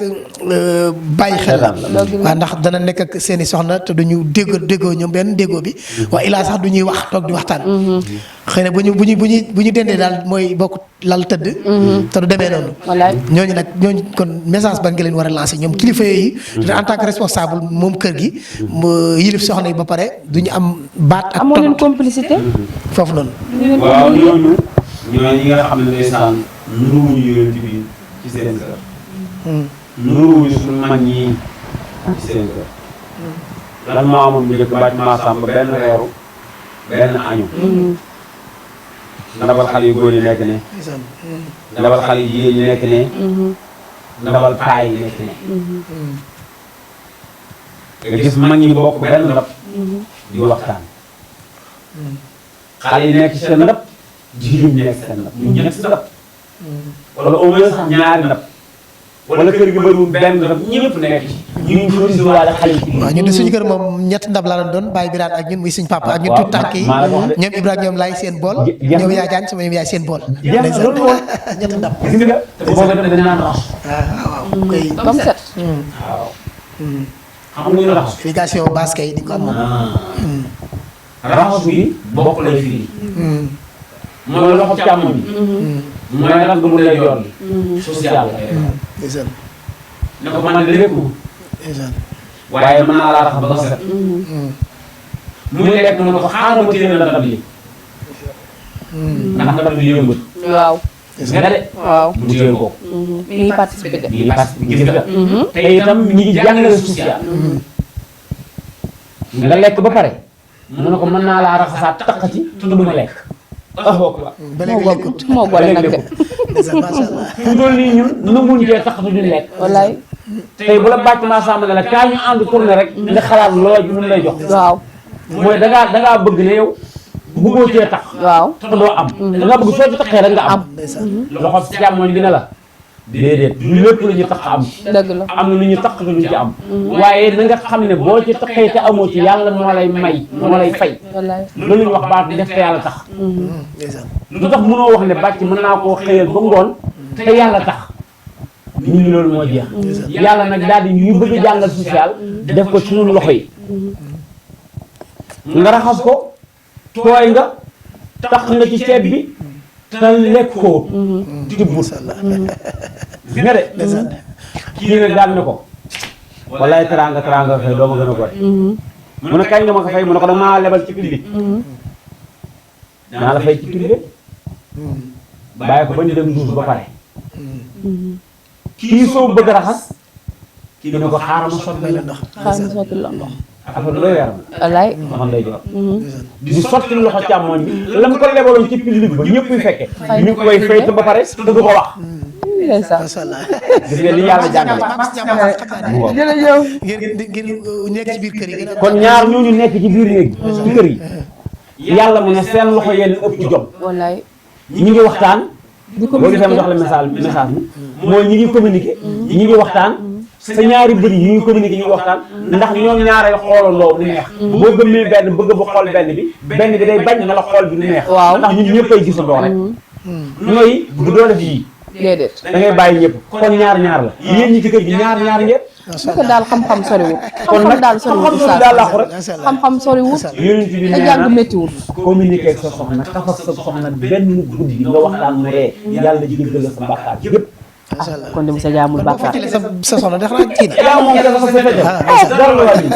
bàyyi xel la waaw ndax dana nekk ak seen i soxna te duñu déggoo ñoom benn déggoo bi waaye ilaa sax du ñuy wax toog di waxtaan xëy na bu ñu dendee daal mooy bokk lal tëdd te du demee noonu ñooñu kon message ba nga leen war a lancer ñoom kilifa yooyu en tant que responsable moom kër gi yilif soxna yi ba pare duñu am baat ak amoo leen complicité foofu noonu waaw ñooñu ñi nga xam ne ndeysaan nuruwuñu yonent bi ci seen kër nuruwuñu suñu mag ñi ci seen kër lan moo amoon bu njëkk bàcc maa sàmb benn reeru benn añu ndabal xale yu góor yi nekk ne ndabal xale yu jigéen yi nekk ne ndabal paay yi nekk ne nga gis mag ñi bokk benn ndab di waxtaan xale yi nekk seen ndab jigéen ñi nekk seen ndab ñu nekk si ndab wala au moins sax ñaari ndab wala kër gi bëriwul benn ndab ñëpp nekk ci ñu ngi ko si wàllu xale yi waaw ñun de suñu kër moom ñett ndab laa doon bàyyi biraan ak ñun muy suñu papa ak ñun tuut tànk yi ñoom Ibrahima ñoom laay seen bool ñoom yaa jaan sama ñoom yaay seen bool ñett ndab gis nga boobu itam dañ naan rax waaw koy ba mu set waaw xam nga ñu raxas irrigation basse kay di ko am moom raxas bi bokk lay firi mooy loxo càmm bi mooy ragg bu lay yor bi social ne ko man de lépp waaye mën naa laa raxas ba set muy lekk mu ne ko xaaral ma téye la ndab li ndax ndab li yëngut waaw nga de waaw mu téyel ko mi ngi participé de mi ngi participé gis nga te itam ñi ngi jàngale social nga lekk ba pare mu ne ko mën naa laa raxasaat taq ci te du ma lekk moo gole nag de fu dool nii ñun nanguñ cee tax duñu lekk wallaay tey bu la bàcc maa sàmm ne la kaa ñu ànd tourné rek nga xalaat lool bi mun lay jox waaw mooy dangaa bëgg ne yow bëggoo cee tax waaw te doo am dangaa bëgg soo ci taxee rek nga am loxo càmmoñ bi ne la déedéet du lépp la ñu tax am dëgg la am na lu ñu tax te duñ ci am waaye na nga xam ne boo ci taxee te amoo ci yàlla moo lay may moo lay fay wallaay loolu ñu wax baatu def te yàlla tax lu tax mënoo wax ne bàcc mën naa koo xëyal ba ngoon te yàlla tax nit ñi loolu moo jeex yàlla nag daal di ñu bëgg a jàngal social def ko ci suñu loxo yi nga raxas ko tooy nga tax nga ci ceeb bi te lekkoo tibbul nga de kii nag daal ne ko wallaay teraanga fay doo ma gën a gore mu ne kañ nga ma ko fay mu ne ko danga maa lebal ci privé naa la fay ci privé bàyyi ko ba ñu dem duus ba pare kii soo bëgg raxas kii ne ko xaaral ma sotti la ndox affaire looy yaram wallaay loxo lay jox di sotti loxo càmmoñ bi lam ko lebaloon ci public ba ñëpp fekke ñu ngi koy fay ba pare te du ko wax gis nga li yàlla jàngale jërëjëf ngir nekk ci biir kër yi kon ñaar ñooñu nekk ci biir néeg ci kër yi yàlla mu ne seen loxo yéen ëpp jom wallaay ñi ngi waxtaan boo gisee ma jox la message bi mooy ñi ngi communiquer ñi ngi waxtaan sa ñaari bëri yi ngi communiquer ñi ngi waxtaan ndax ñoom ñaaree xoolandoo du neex boo gëmmee benn bëgg ba xool benn bi day bañ nga la xool bi du neex ndax ñun ñëpp ay gisandoo rek ñooy bu doo def yii déedéet da ngay bàyyi ñëpp kon ñaar la yéen ñi ci kër gi ñaar ngeen naka daal xam-xam soriwul kon nag daal soriwul daal laaxu rek xam-xam soriwul yonent bi te jàng méttiwul communiquer ak sa soxna kaf ak sa soxna benn guddi nga waxtaan mu ree yàlla jéggal la sa bàkkaar yëpp kon de Moussa jaamul bàkkaar sa soxna def naa kii yaa moom dafa sa fete dara la wàññi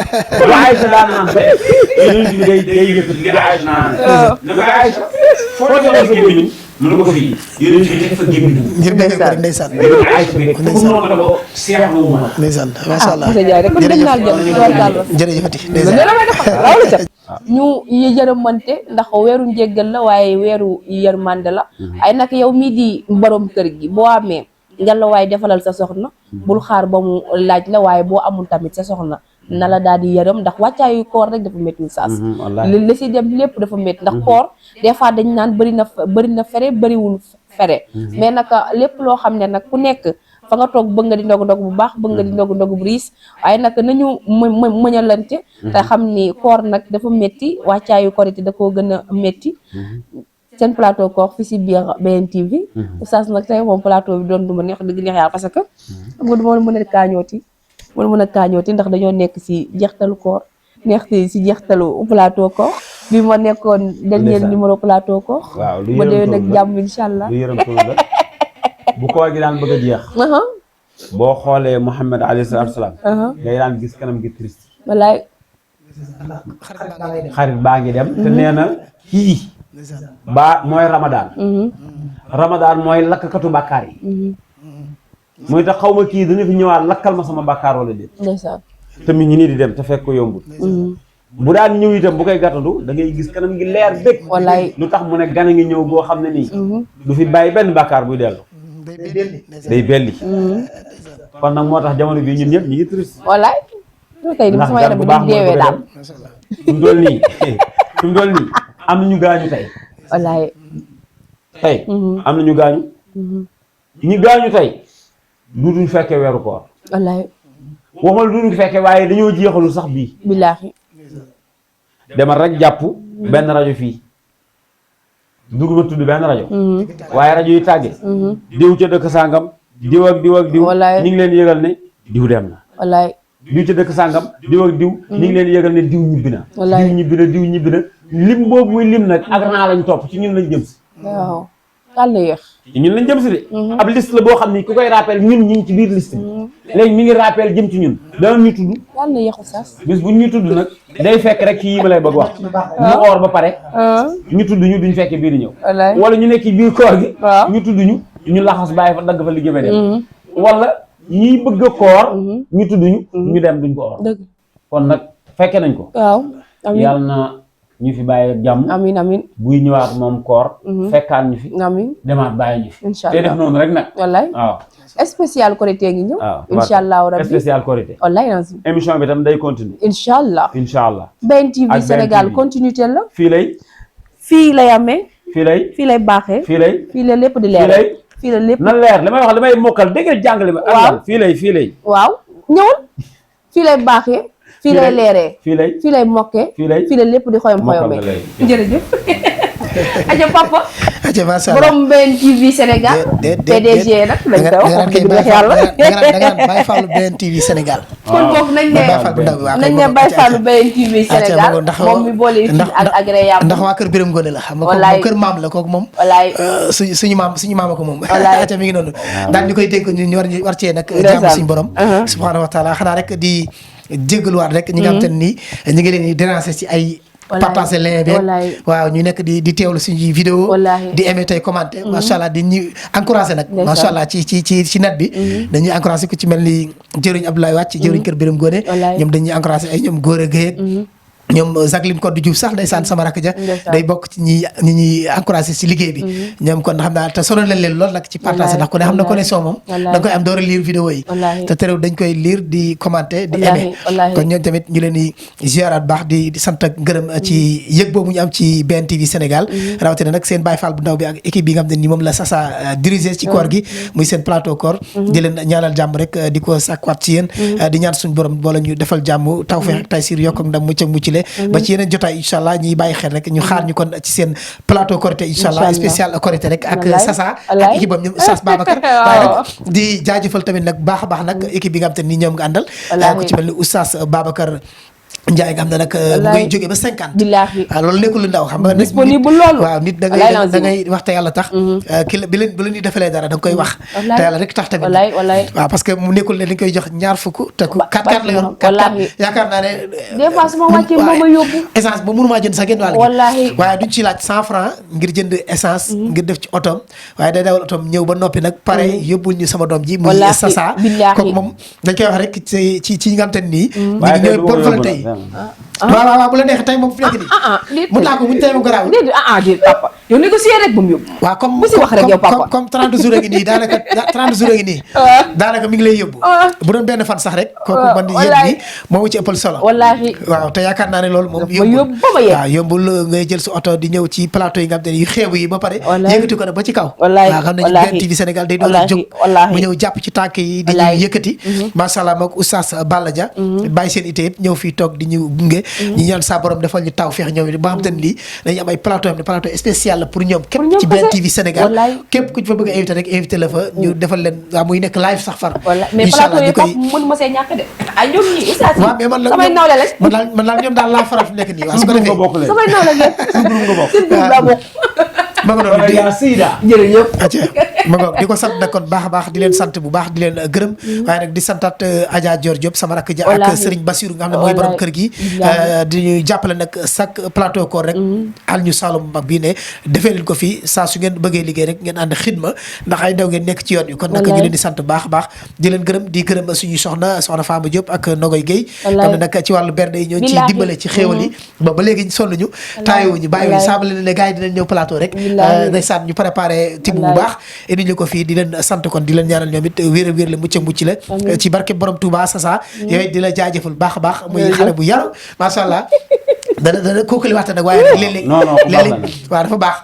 ba Aïcha daan naan ba yonent bi day yëkkati nga Aïcha naan na ko Aïcha foo jëlee sa gémmiñ mënu ko fii yonent bi dafa gémmiñ ngir bëgg ko rek ndeysaan Aïcha bi noonu la ko seex mu ma ndeysaan masha Allah Moussa Ndiaye rek kon dañ naal jëm jërëjëfati ñu yërëmante ndax weeru njéggal la waaye weeru yërmande la ay nag yow mii di borom kër gi boo amee ngalla waaye defalal sa soxna bul xaar ba mu laaj la waaye boo amul tamit sa soxna na la daal di yërëm ndax wàccaayu koor rek dafa métti saas li si dem lépp dafa métti ndax koor des fois dañ naan bëri na fere bëriwul fere mais naka lépp loo xam ne nag ku nekk fa nga toog bëgg nga di ndog bu baax bëgg nga di ndog bu riis waaye nag nañu mëñalante te xam ni koor nag dafa métti wàccaayu korité da koo gën a métti seen plateau koor fi si biir BNTV oustaz nag tey moom plateau bi doon du ma neex dëgg neex yàlla parce que xam nga du ma mën a kaañooti ndax dañoo nekk si jeextalu koor neex si jeextalu plateau koor bi ma nekkoon dernier numéro plateau koor ba déwee nag jàmm incha allah lu yërëm la bu koor gi daan bëgg a jeex boo xoolee Muhammad alayhi salaatu salaam ngay daan gis kanam gi triste wallaay xarit baa ngi dem te nee na kii ba mooy Ramadan mooy lakkatu bàkkaar yi mooy tax xaw ma kii dana fi ñëwaat lakkal ma sama bàkkaar wala déet te mi ngi nii di dem te fekk ko yombul bu daan ñëw itam bu koy gàttandu da ngay gis kanam gi leer bëgg wallaay lu tax mu ne gane ngi ñëw boo xam ne nii du fi bàyyi benn bàkkaar buy dellu day belli kon nag moo tax jamono bii ñun ñëpp ñu ngi triste wallaay tey di sama yaram bi di deewee daal fi mu dool nii am na ñu gaañu tey wallaay am na ñu gaañu ñi gaañu tey duutuñ fekkee weeru koor wallaay waxuma duutuñ fekkee waaye dañoo jeexalu sax bii billaahi demal rek jàpp benn rajo fii duguma tudd benn rajo waaye rajo yi tàgge diw ca dëkk sàngam diw ak diw ñu ngi leen yëgal ne diw dem na wallaay diw ca dëkk sàngam diw ak diw ñu ngi leen yëgal ne diw ñibbi na diw ñibbi na lim boobu muy lim nag ak naa lañ topp ci ñun lañ jëm si waaw daal na yéex ci ñun lañ jëm si de ab liste la boo xam ni ku koy rappel ñun ñi ngi ci biir liste bi léegi mi ngi rappel jëm ci ñun dana ñu tudd daal na yéexu saas bis bu ñu tudd nag day fekk rek ci yi ma lay bëgg wax ñu oor ba pare ñu tudd ñu duñ fekkee bii di ñëw wala ñu nekk biir koor gi ñu tudd ñu laxas bàyyi fa dagg fa liggéey dem wala ñiy bëgg a koor ñu tudd ñu dem duñ ko oor kon nag fekke nañ ko waaw yàlla na ñu fi bàyyi ak jàmm amiin amiin buy ñëwaat moom koor fekkaan ñu fi amiin demaat bàyyi ñu fi incha te def noonu rek nag wallaay waaw spécial korité ngi ñëw waaw incha allahu rabbi spécial korité wallaay émission bi tam day continuer incha allah BNTV ak Sénégal continuité la fii lay amee fii lay baaxee fii lay lépp di leer fii la lépp na leer li may wax damay mokkal dégg nga jàngale ma waaw fii lay waaw ñëwul fii lay baaxee fii lay leeree fii lay mokkee fii la lépp di xoyom-xoyomee jërëjëf aja papa borom BNTV Sénégal PDG nag lañ koy wax dëgg neex yàlla danga Baye Fallou BNTV Sénégal kon foofu nañ ne Baye Fallou BNTV Sénégal moom mi boole fi ak agréable ndax waa kër Biram Ngone la xam nga moom kër maam la kooku moom wallaay suñu maam ko moom aca mi ngi noonu daal ñu koy dénk ñu war cee nag jàmm suñu borom subhanahu wa taala xanaa rek di jéggaluwaat rek ñi nga xam te nii ñu ngi leen di déranger ci ay partager lien bi waaw ñu nekk di teewlu suñuy vidéo di aimer tey commenter macha allah di ñu encouragé nag macha allah ci net bi dañuy encouragé ku ci mel ni jëriñ Abdoulaye Wàcc jëriñ kër Biram Gone ñoom dañuy encouragé ay ñoom góor a géeg ñoom Jacqueline Codé Diouf sax ndeysaan sama rakk ja day bokk ci ñi ñuy encouragé si liggéey bi ñoom kon xam naa te sonal nañ leen lool nag ci partagé ndax ku ne xam na connexion moom da nga koy am door a lire vidéo yi te terew dañ koy lire di commenter di aimer kon ñoom tamit ñu leen di ziaraat baax di sant ak gërëm ci yëg boobu ñu am ci BNTV Sénégal rawatina nag seen Baye Fall bu ndaw bi ak équipe bi nga xam ne ni moom la Sasa dirigé ci koor gi muy seen plateau koor di leen ñaanal jàmm rek di ko sàkkuwaat ci yéen di ñaan suñu borom boole ñu defal jàmm tawfeex ak taysir yokk ak ndam mucc ak mucc ba ci yeneen jotaay incha allah ñuy bàyyi xel rek ñu xaar ñu kon ci seen plateau Korité incha allah spécial Korité rek ak Sasa ak équipe am ñoom Oustaz Babacar waaye nag di jaajëfal tamit nag baax a baax nag équipe bi nga xam te ni ñoom nga àndal ku ci mel ni Oustaz Babacar Ndiaye nga xam ne nag mu ngay jógee ba 50 waaw loolu nekkul lu ndaw xam nga disponible loolu waaw nit da ngay wax te yàlla tax ki la bi la ñuy defalee dara da nga koy wax te yàlla rek tax tamit waaw parce que mu nekkul ne dañ koy jox ñaar fukk te 4-4 la yor 4-4 yaakaar naa ne des fois su ma wàccee moo ma yóbbu essence ba mënumaa jënd sax genn wàll gi waaye duñ ci laaj 100 francs ngir jënd essence ngir def ci otoom waaye day dawal otoom ñëw ba noppi nag pare yóbbul ñu sama doom ji muy Sasa kooku moom dañ koy wax rek ci ñi nga xam te nii ñu ngi ñooy bonne volonté yi waaw bu la neexee tey moom fi nekk nii mun naa ko muñ tey moom garaaw déedéet papa yow négocier rek ba mu yóbbu waaw comme bu si wax rek yow papa comme 30 jours a ngi nii daanaka 30 jours a ngi nii daanaka mi ngi lay yóbbu bu doon benn fan sax rek kooku man yéen bi moo ci ëppal solo wallaahi waaw te yaakaar naa ne loolu moom yombul ngay jël sa oto di ñëw ci plateau yi nga xam te ne yu xeebu yi ba pare yëkkati ko nag ba ci kaw waaw xam nañu BNTV Sénégal day doon jóg mu ñëw jàpp ci tànk yi di ñu yëkkati macha allah mook Oustaz Balla Dia bàyyi seen ité yëpp ñëw fii toog di ñu gunge ñi ñaan sa borom defal ñu taw feex ñoom it ba xam te ne lii dañuy am ay plateau am ne plateau spécial la pour ñoom képp ci BNTV Sénégal képp ku ci fa bëgg a invité rek invité la fa ñu defal leen waaw muy nekk live sax far mais plateau yi foofu mënu ma see ñàkk de ay ñoom ñi Oustaz waaw mais samay nawle la man daal ñoom daal laa faral fi nekk nii waaw su ko defee samay nawle la ma nga doon jërëjëf ma nga di ko sant nag kon baax a baax di leen sant bu baax di leen gërëm waaye nag di santaat Adja Dior Diop sama rakk ja ak Serigne Bassirou nga xam ne mooy borom kër gi di ñu jàppale nag chaque plateau koor rek al ñu Saloum mag bii ne defee leen ko fii saa su ngeen bëggee liggéey rek ngeen ànd xidma ndax ay ndaw ngeen nekk ci yoon yi kon nag ñu leen di sant baax a baax di leen gërëm di gërëm suñuy soxna Fama Diop ak Nogoy Guèye xam ne nag ci wàllu bernde yi ñoo ci dimbale ci xéewal yi ba léegi sonnuñu taayowuñu bàyyiwuñu saabale ne gars yi dinañ ñëw plateau rek ndeysaan ñu préparé tibb bu baax indi ñu ko fii di leen sant kon di leen ñaanal ñoom it wér la mucc la ci barke borom Touba Sasa yooyu di la jaajëfal baax a baax muy xale bu yaru macha allah dana kookali waxtaan nag waaye léeg-léeg waaw dafa baax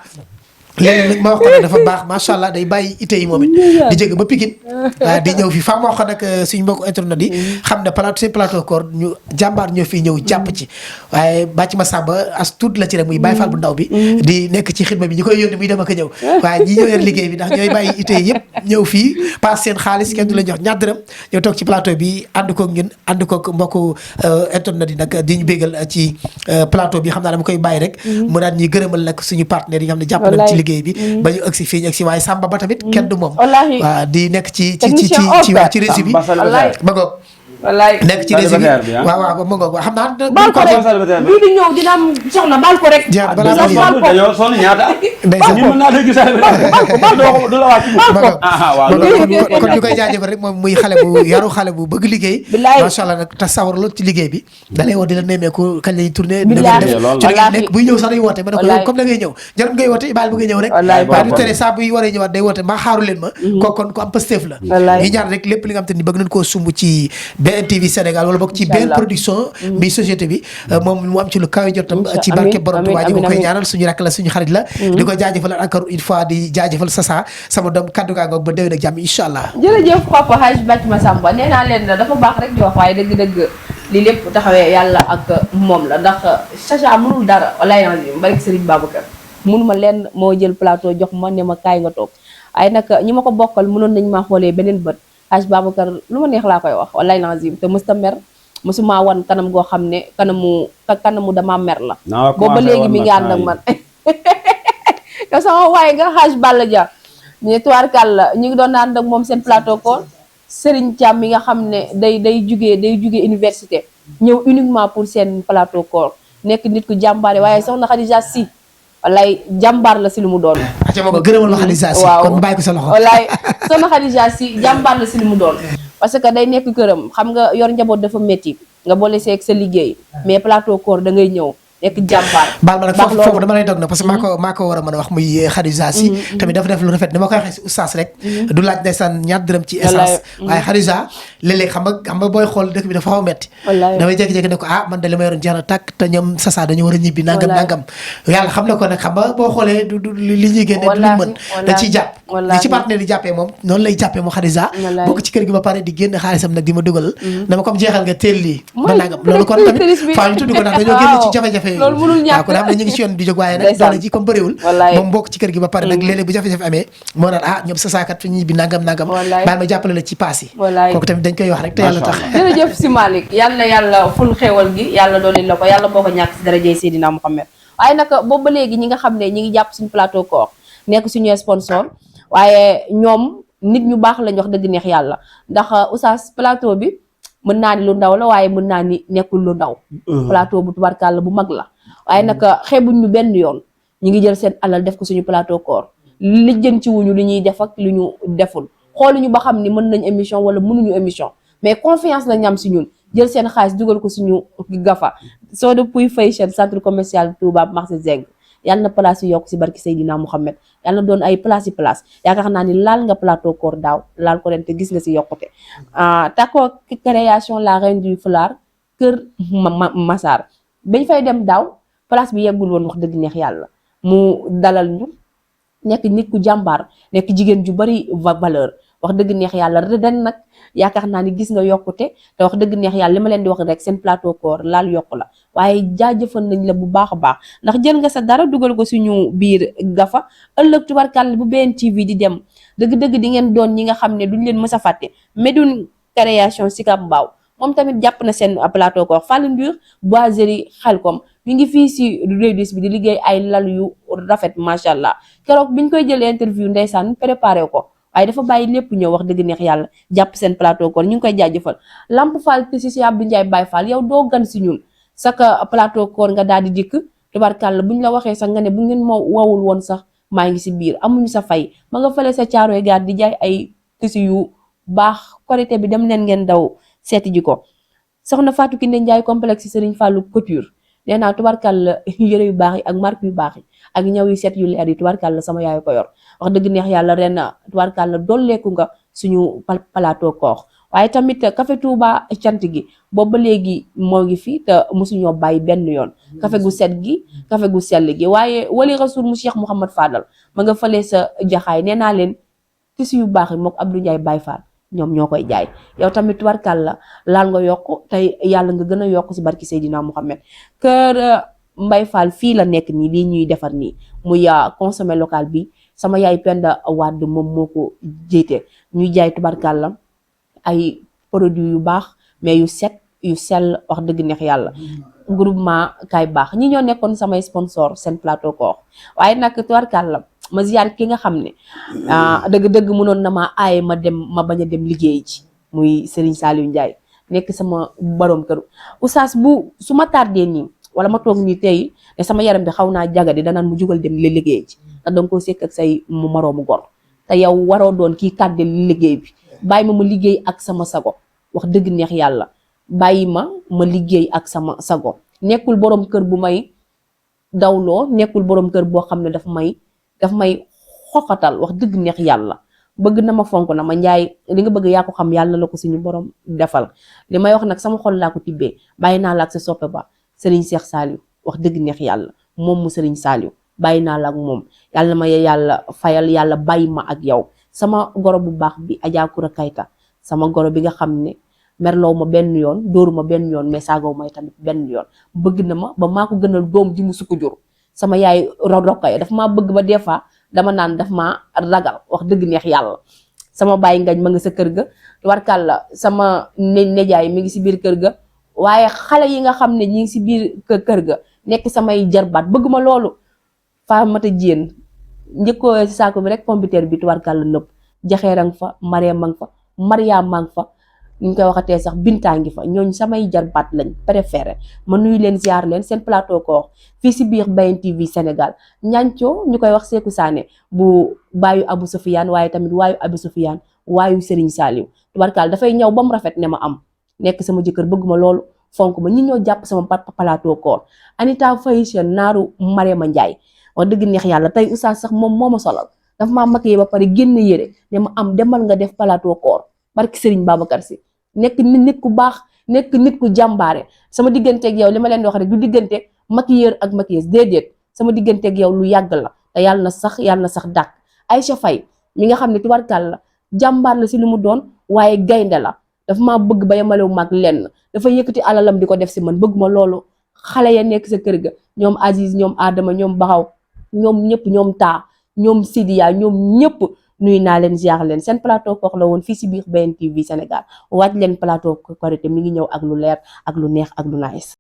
léegi nag ma wax ko ne dafa baax macha allah day bàyyi ité yi moom it di jóge ba Pikine di ñëw fii faa ma wax ko nag suñu mbokku internet yi xam ne seen plateau koor ñu jàmbaar ñoo fii ñëw jàpp ci waaye bàcc ma sàmba as tuut la ci rek muy Baye Fall bu ndaw bi di nekk ci xidma bi ñu koy yónni muy dem ak a ñëw waaye ñi ñëw yor liggéey bi ndax ñooy bàyyi ité yi yëpp ñëw fii paas seen xaalis kenn du la jox ñaar dërëm ñëw toog ci plateau bi ànd koog ñun ànd koog mbokku internet yi nag di ñu bégal ci plateau bi xam naa dama koy bàyyi rek mu daan ñuy gërëmal nag suñu partenaires yi nga xam ne jàpp nañ ci liggéey bi ba ñu agsi fii ñu agsi waaye Samba ba tamit kenn du moom waaw di nekk ci régie bi ma ngoog nekk ci régie bi waaw ma ngoog xam naa baal ko rek bii di ñëw dina am soxna baal ko rek dañoo sonn ñaata ñu mën naa dégg du la wàcc kon ñu koy jaajëfal rek moom muy xale bu yaru xale bu bëgg liggéey macha allah nag te sawar lool ci liggéey bi da lay woo di la nemmeeku kañ lañuy tourné nekk buy ñëw sax day woote ma ne ko comme da ngay ñëw jarul ngay woote baal bu ngay ñëw rek waaye du tere saa buy waree ñëwaat day woote maa xaaru leen ma kooku kon ku am Pastef la ñi ñaan rek lépp li nga xam te ni bëgg nañ koo sumb ci BNTV Sénégal wala boog ci benn production bi société bi moom mu am ci lu kawe jotam ci barke borom Tuubaa ji ko koy ñaanal suñu rakk la suñu xarit la di ko jaajëfal encore une fois di jaajëfal Sasa sama doom kaddu gaa ngoog ba déwén ak jàmm incha allah jërëjëf papa Hadj Bàcc Masamba nee naa leen dafa baax rek di wax waaye dëgg-dëgg li lépp taxawee yàlla ak moom la ndax Chacha mënul dara walaay na barke Serigne Babacar mënuma leen moo jël plateau jox ma ne ma kaay nga toog ay nag ñi ma ko bokkal mënoon nañ maa xoolee beneen bët Hadj Babacar lu ma neex laa koy wax wallaay nazim te mësta mer mësuma wan kanam goo xam ne kanamu dama mer la boobu ba léegi mi ngi ànd ak man yow sama waaye nga Hadj Balla Dia ñu tuwaarkal la ñu ngi doon ànd ak moom seen plateau ko Serigne Thiam mi nga xam ne day jugee université ñëw uniquement pour seen plateau koor nekk nit ku jàmbaare waaye soxna Khadija Sy wallaay jàmbaar la si lu mu doon. acca moo ko gërëmal ma Khadija Sy kon bàyyi ko sa loxo. wallaay soxna Khadija Sy jàmbaar la si lu mu doon parce que day nekk këram xam nga yor njaboot dafa métti nga boole seeg sa liggéey mais plateau koor da ngay ñëw nekk jàmbaar. baal ma nag foofu dama lay dog nag parce que maa ko war a mën a wax muy Khadija Sy tamit dafa def lu rafet ni ma koy waxee si oustaz rek du laaj ndeysaan ñaar dërëm ci essence waaye Khadija léeg-léeg xam nga booy xool dëkk bi dafa xaw a metti damay jékki-jékki ne ko man de li ma yoroon jeex na tàkk te ñoom sasa dañu war a ñibbi nangam yàlla xam na ko nag xam nga boo xoolee du li ñuy génne du liñ mën da ciy jàpp li ci partenaire di jàppee moom noonu lay jàppee moom Khadija bokk ci kër gi ba pare di génn xaalisam nag di ma dugal dama comme jeexal nga teel lii ba nangam loolu kon tamit faa ñu tudd ko ndax dañoo génn ci jafe-jafe loolu mënul ñàkk kon xam ne ñu ngi ci yoon di jóg waaye nag doole ji comme bëriwul moom bokk ci kër gi ba pare nag léeg-léeg bu jafe-jafe amee moo naan ñoom sa saakat fi ñi bi nangam baal ma jàppale la ci paas yi kooku tamit dañ koy wax rek te yàlla tax jërëjëf si Malick yàlla ful xéewal gi yàlla dooleel la ko yàlla boo ko ñàkk si darajey Seydina Mouhamed waaye nag boobu ba léegi ñi nga xam ne ñi ngi jàpp suñu plateau koor nekk suñu sponsor waaye ñoom nit ñu baax lañ wax dëgg neex yàlla ndax oustaz plateau bi mën naa ni lu ndaw la waaye mën naa ni nekkul lu ndaw plateau bu tubarkàlla bu mag la waaye nag xeebuñ ñu benn yoon ñu ngi jël seen alal def ko suñu plateau koor lijjanti wuñu li ñuy def ak li ñu deful xooluñu ba xam ni mën nañ émission wala mënuñu émission mais confiance la ñam si ñun jël seen xaalis dugal ko suñu gafa Soda Pouye Fashion centre commercial Touba marché Zeg yàlla na place yi yokk si barki Seydina Mouhamed yàlla na doon ay place yi place yaakaar naa ni laal nga plateau koor daaw laal ko ren te gis nga si yokkute Tako création la reine du foulard kër Massar bañ fay dem daaw place bi yeggul woon wax dëgg neex yàlla mu dalal ñu nekk nit ku jàmbaar nekk jigéen ju bari valeur wax dëgg neex yàlla ren nag yaakaar naa ni gis nga yokkute te wax dëgg neex yàlla li ma leen di wax rek seen plateau koor laal yokku la waaye jaajëfal nañ la bu baax a baax ndax jël nga sa dara dugal ko suñu biir gafa ëllëg tubarkàlla bu BNTV di dem dëgg-dëgg di ngeen doon ñi nga xam ne duñ leen mës a fàtte Médoune création Sicap Mbao moom tamit jàpp na seen plateau koor Fallou Ndour boiserie Xelkom mi ngi fii si rédis bi di liggéey ay lal yu rafet macha allah keroog biñ koy jël interview ndeysaan préparé ko waaye dafa bàyyi lépp ñëw wax dëgg neex yàlla jàpp seen plateau koor ñu ngi koy jaajëfal Lamp Fall te si Abdou Ndiaye Baye Fall yow doo gan si ñun saka plateau koor nga daal di dikk tubarkàlla buñ la waxee sax nga ne bu ngeen ma wowul woon sax maa ngi si biir amuñu sa fay ma nga fële sa caaroy gaar di jaay ay tissu yu baax korité bi dem leen ngeen daw seeti ji ko soxna Fatou Kiné Ndiaye complexe Serigne Fallou couture nee naa tubarkàlla yëre yu baax yi ak marque yu baax yi ak ñaw yu set yu leer yi tubarkàlla sama yaayu ko yor wax dëgg neex yàlla ren tubarkàlla dolleeku nga suñu plateau koor waaye tamit café Touba cant gi boobu ba léegi moo ngi fi te mosuñoo bàyyi benn yoon café gu set gi café gu sell gi waaye wali rasul mu Cheikh Mouhamad Fadal ma nga fële sa jaxaay nee naa leen tissu yu baax yi mook Abdou Ndiaye Baye Fall ñoom ñoo koy jaay yow tamit tubarkàlla laal nga yokk tey yàlla nga gën a yokk si barki Seydina Mouhamed kër Mbay Fall fii la nekk nii lii ñuy defar nii muy consommé local bi sama yaay Penda Wade moom moo ko jiite ñuy jaay tubarkàlla ay produits yu baax mais yu set yu sell wax dëgg neex yàlla groupement kay baax ñi ñoo nekkoon samay sponsor seen plateau koor waaye nag tubarkàlla ma ziyaar ki nga xam ne dëgg-dëgg mënoon na maa aaye ma bañ a dem liggéey ci muy Serigne Saliou Ndiaye nekk sama borom kër oustaz bu su ma tardé nii wala ma toog nii tey ne sama yaram bi xaw naa jagadi danaan mu jugal dem li liggéey ci ndax danga koo sekk ak say mu maroomu gor te yow waroo doon kii kàdde li liggéey bi bàyyi ma liggéey ak sama sago wax dëgg neex yàlla bàyyi ma liggéey ak sama sago nekkul borom kër bu may dawloo nekkul borom kër boo xam ne daf may xoxatal wax dëgg neex yàlla bëgg na ma fonk na ma Njaay li nga bëgg yaa ko xam yàlla la ko suñu borom defal li may wax nag sama xol laa ko tibbee bàyyi naa la ak sa soppe ba Serigne Cheikh Saliou wax dëgg neex yàlla moom mu Serigne Saliou bàyyi naa la ak moom yàlla ma yàlla fayal yàlla bàyyi ma ak yow sama goro bu baax bi Adja Koura Kayta sama goro bi nga xam ne merloo ma benn yoon dóoru ma benn yoon mais saagaw may tamit benn yoon bëgg na ma ba maa ko gënal doom ji mu sukk jur sama yaay rokkay daf maa bëgg ba des fois dama naan daf maa ragal wax dëgg neex yàlla sama bàyyi ngañ ma nga sa kër ga warkàlla sama nejaay mi ngi si biir kër ga waaye xale yi nga xam ne ñi ngi si biir kër ga nekk samay jarbaat bëgg ma loolu Faamata Jéen njëkkoo si saako bi rek pompiteer bi tuwarkàlla nëpp jaxeerang fa Mariam mang fa Mariam mang fa ni ñu koy waxatee sax Binta ngi fa ñooñu samay jarbaat lañ préféré ma nuyu leen ziar leen seen plateau koor fii si biir BN TV Sénégal ñancoo ñu koy wax Seeku Sané bu baayu Abou Soufiane waaye tamit waayu Abou Soufiane waayu Serigne Saliou tubarkaal dafay ñëw ba mu rafet ne ma am nekk sama jëkkër bëgg ma loolu fonk ma ñi ñoo jàpp sama plateau koor Anita Faye naaru Mariama Ndiaye wax dëgg neex yàlla tey oustaz sax moom moo ma solal dafa maa maquillé ba pare génn yére ne ma am demal nga def plateau koor barki Serigne Babacar Sy nekk nit ku baax nekk nit ku jàmbaare sama digganteeg yow li ma leen di wax rek du diggante maquilleur ak maquilleuse déedéet sama digganteeg yow lu yàgg la te yàlla na sax dàkk Aïcha Faye mi nga xam ne tubarkal la jàmbaar la si lu mu doon waaye gaynde la dafa maa bëgg ba yemalewu mag lenn dafa yëkkati alalam di ko def si man bëgg ma loolu xale ya nekk sa kër ga ñoom Aziz ñoom Adama ñoom Baxaw ñoom ñëpp ñoom taa ñoom Sidiya ñoom ñëpp nuyu naa leen ziar leen seen plateau koor la woon fii si biir BN TV Sénégal waaj leen plateau Korité mi ngi ñëw ak lu leer ak lu neex ak lu nice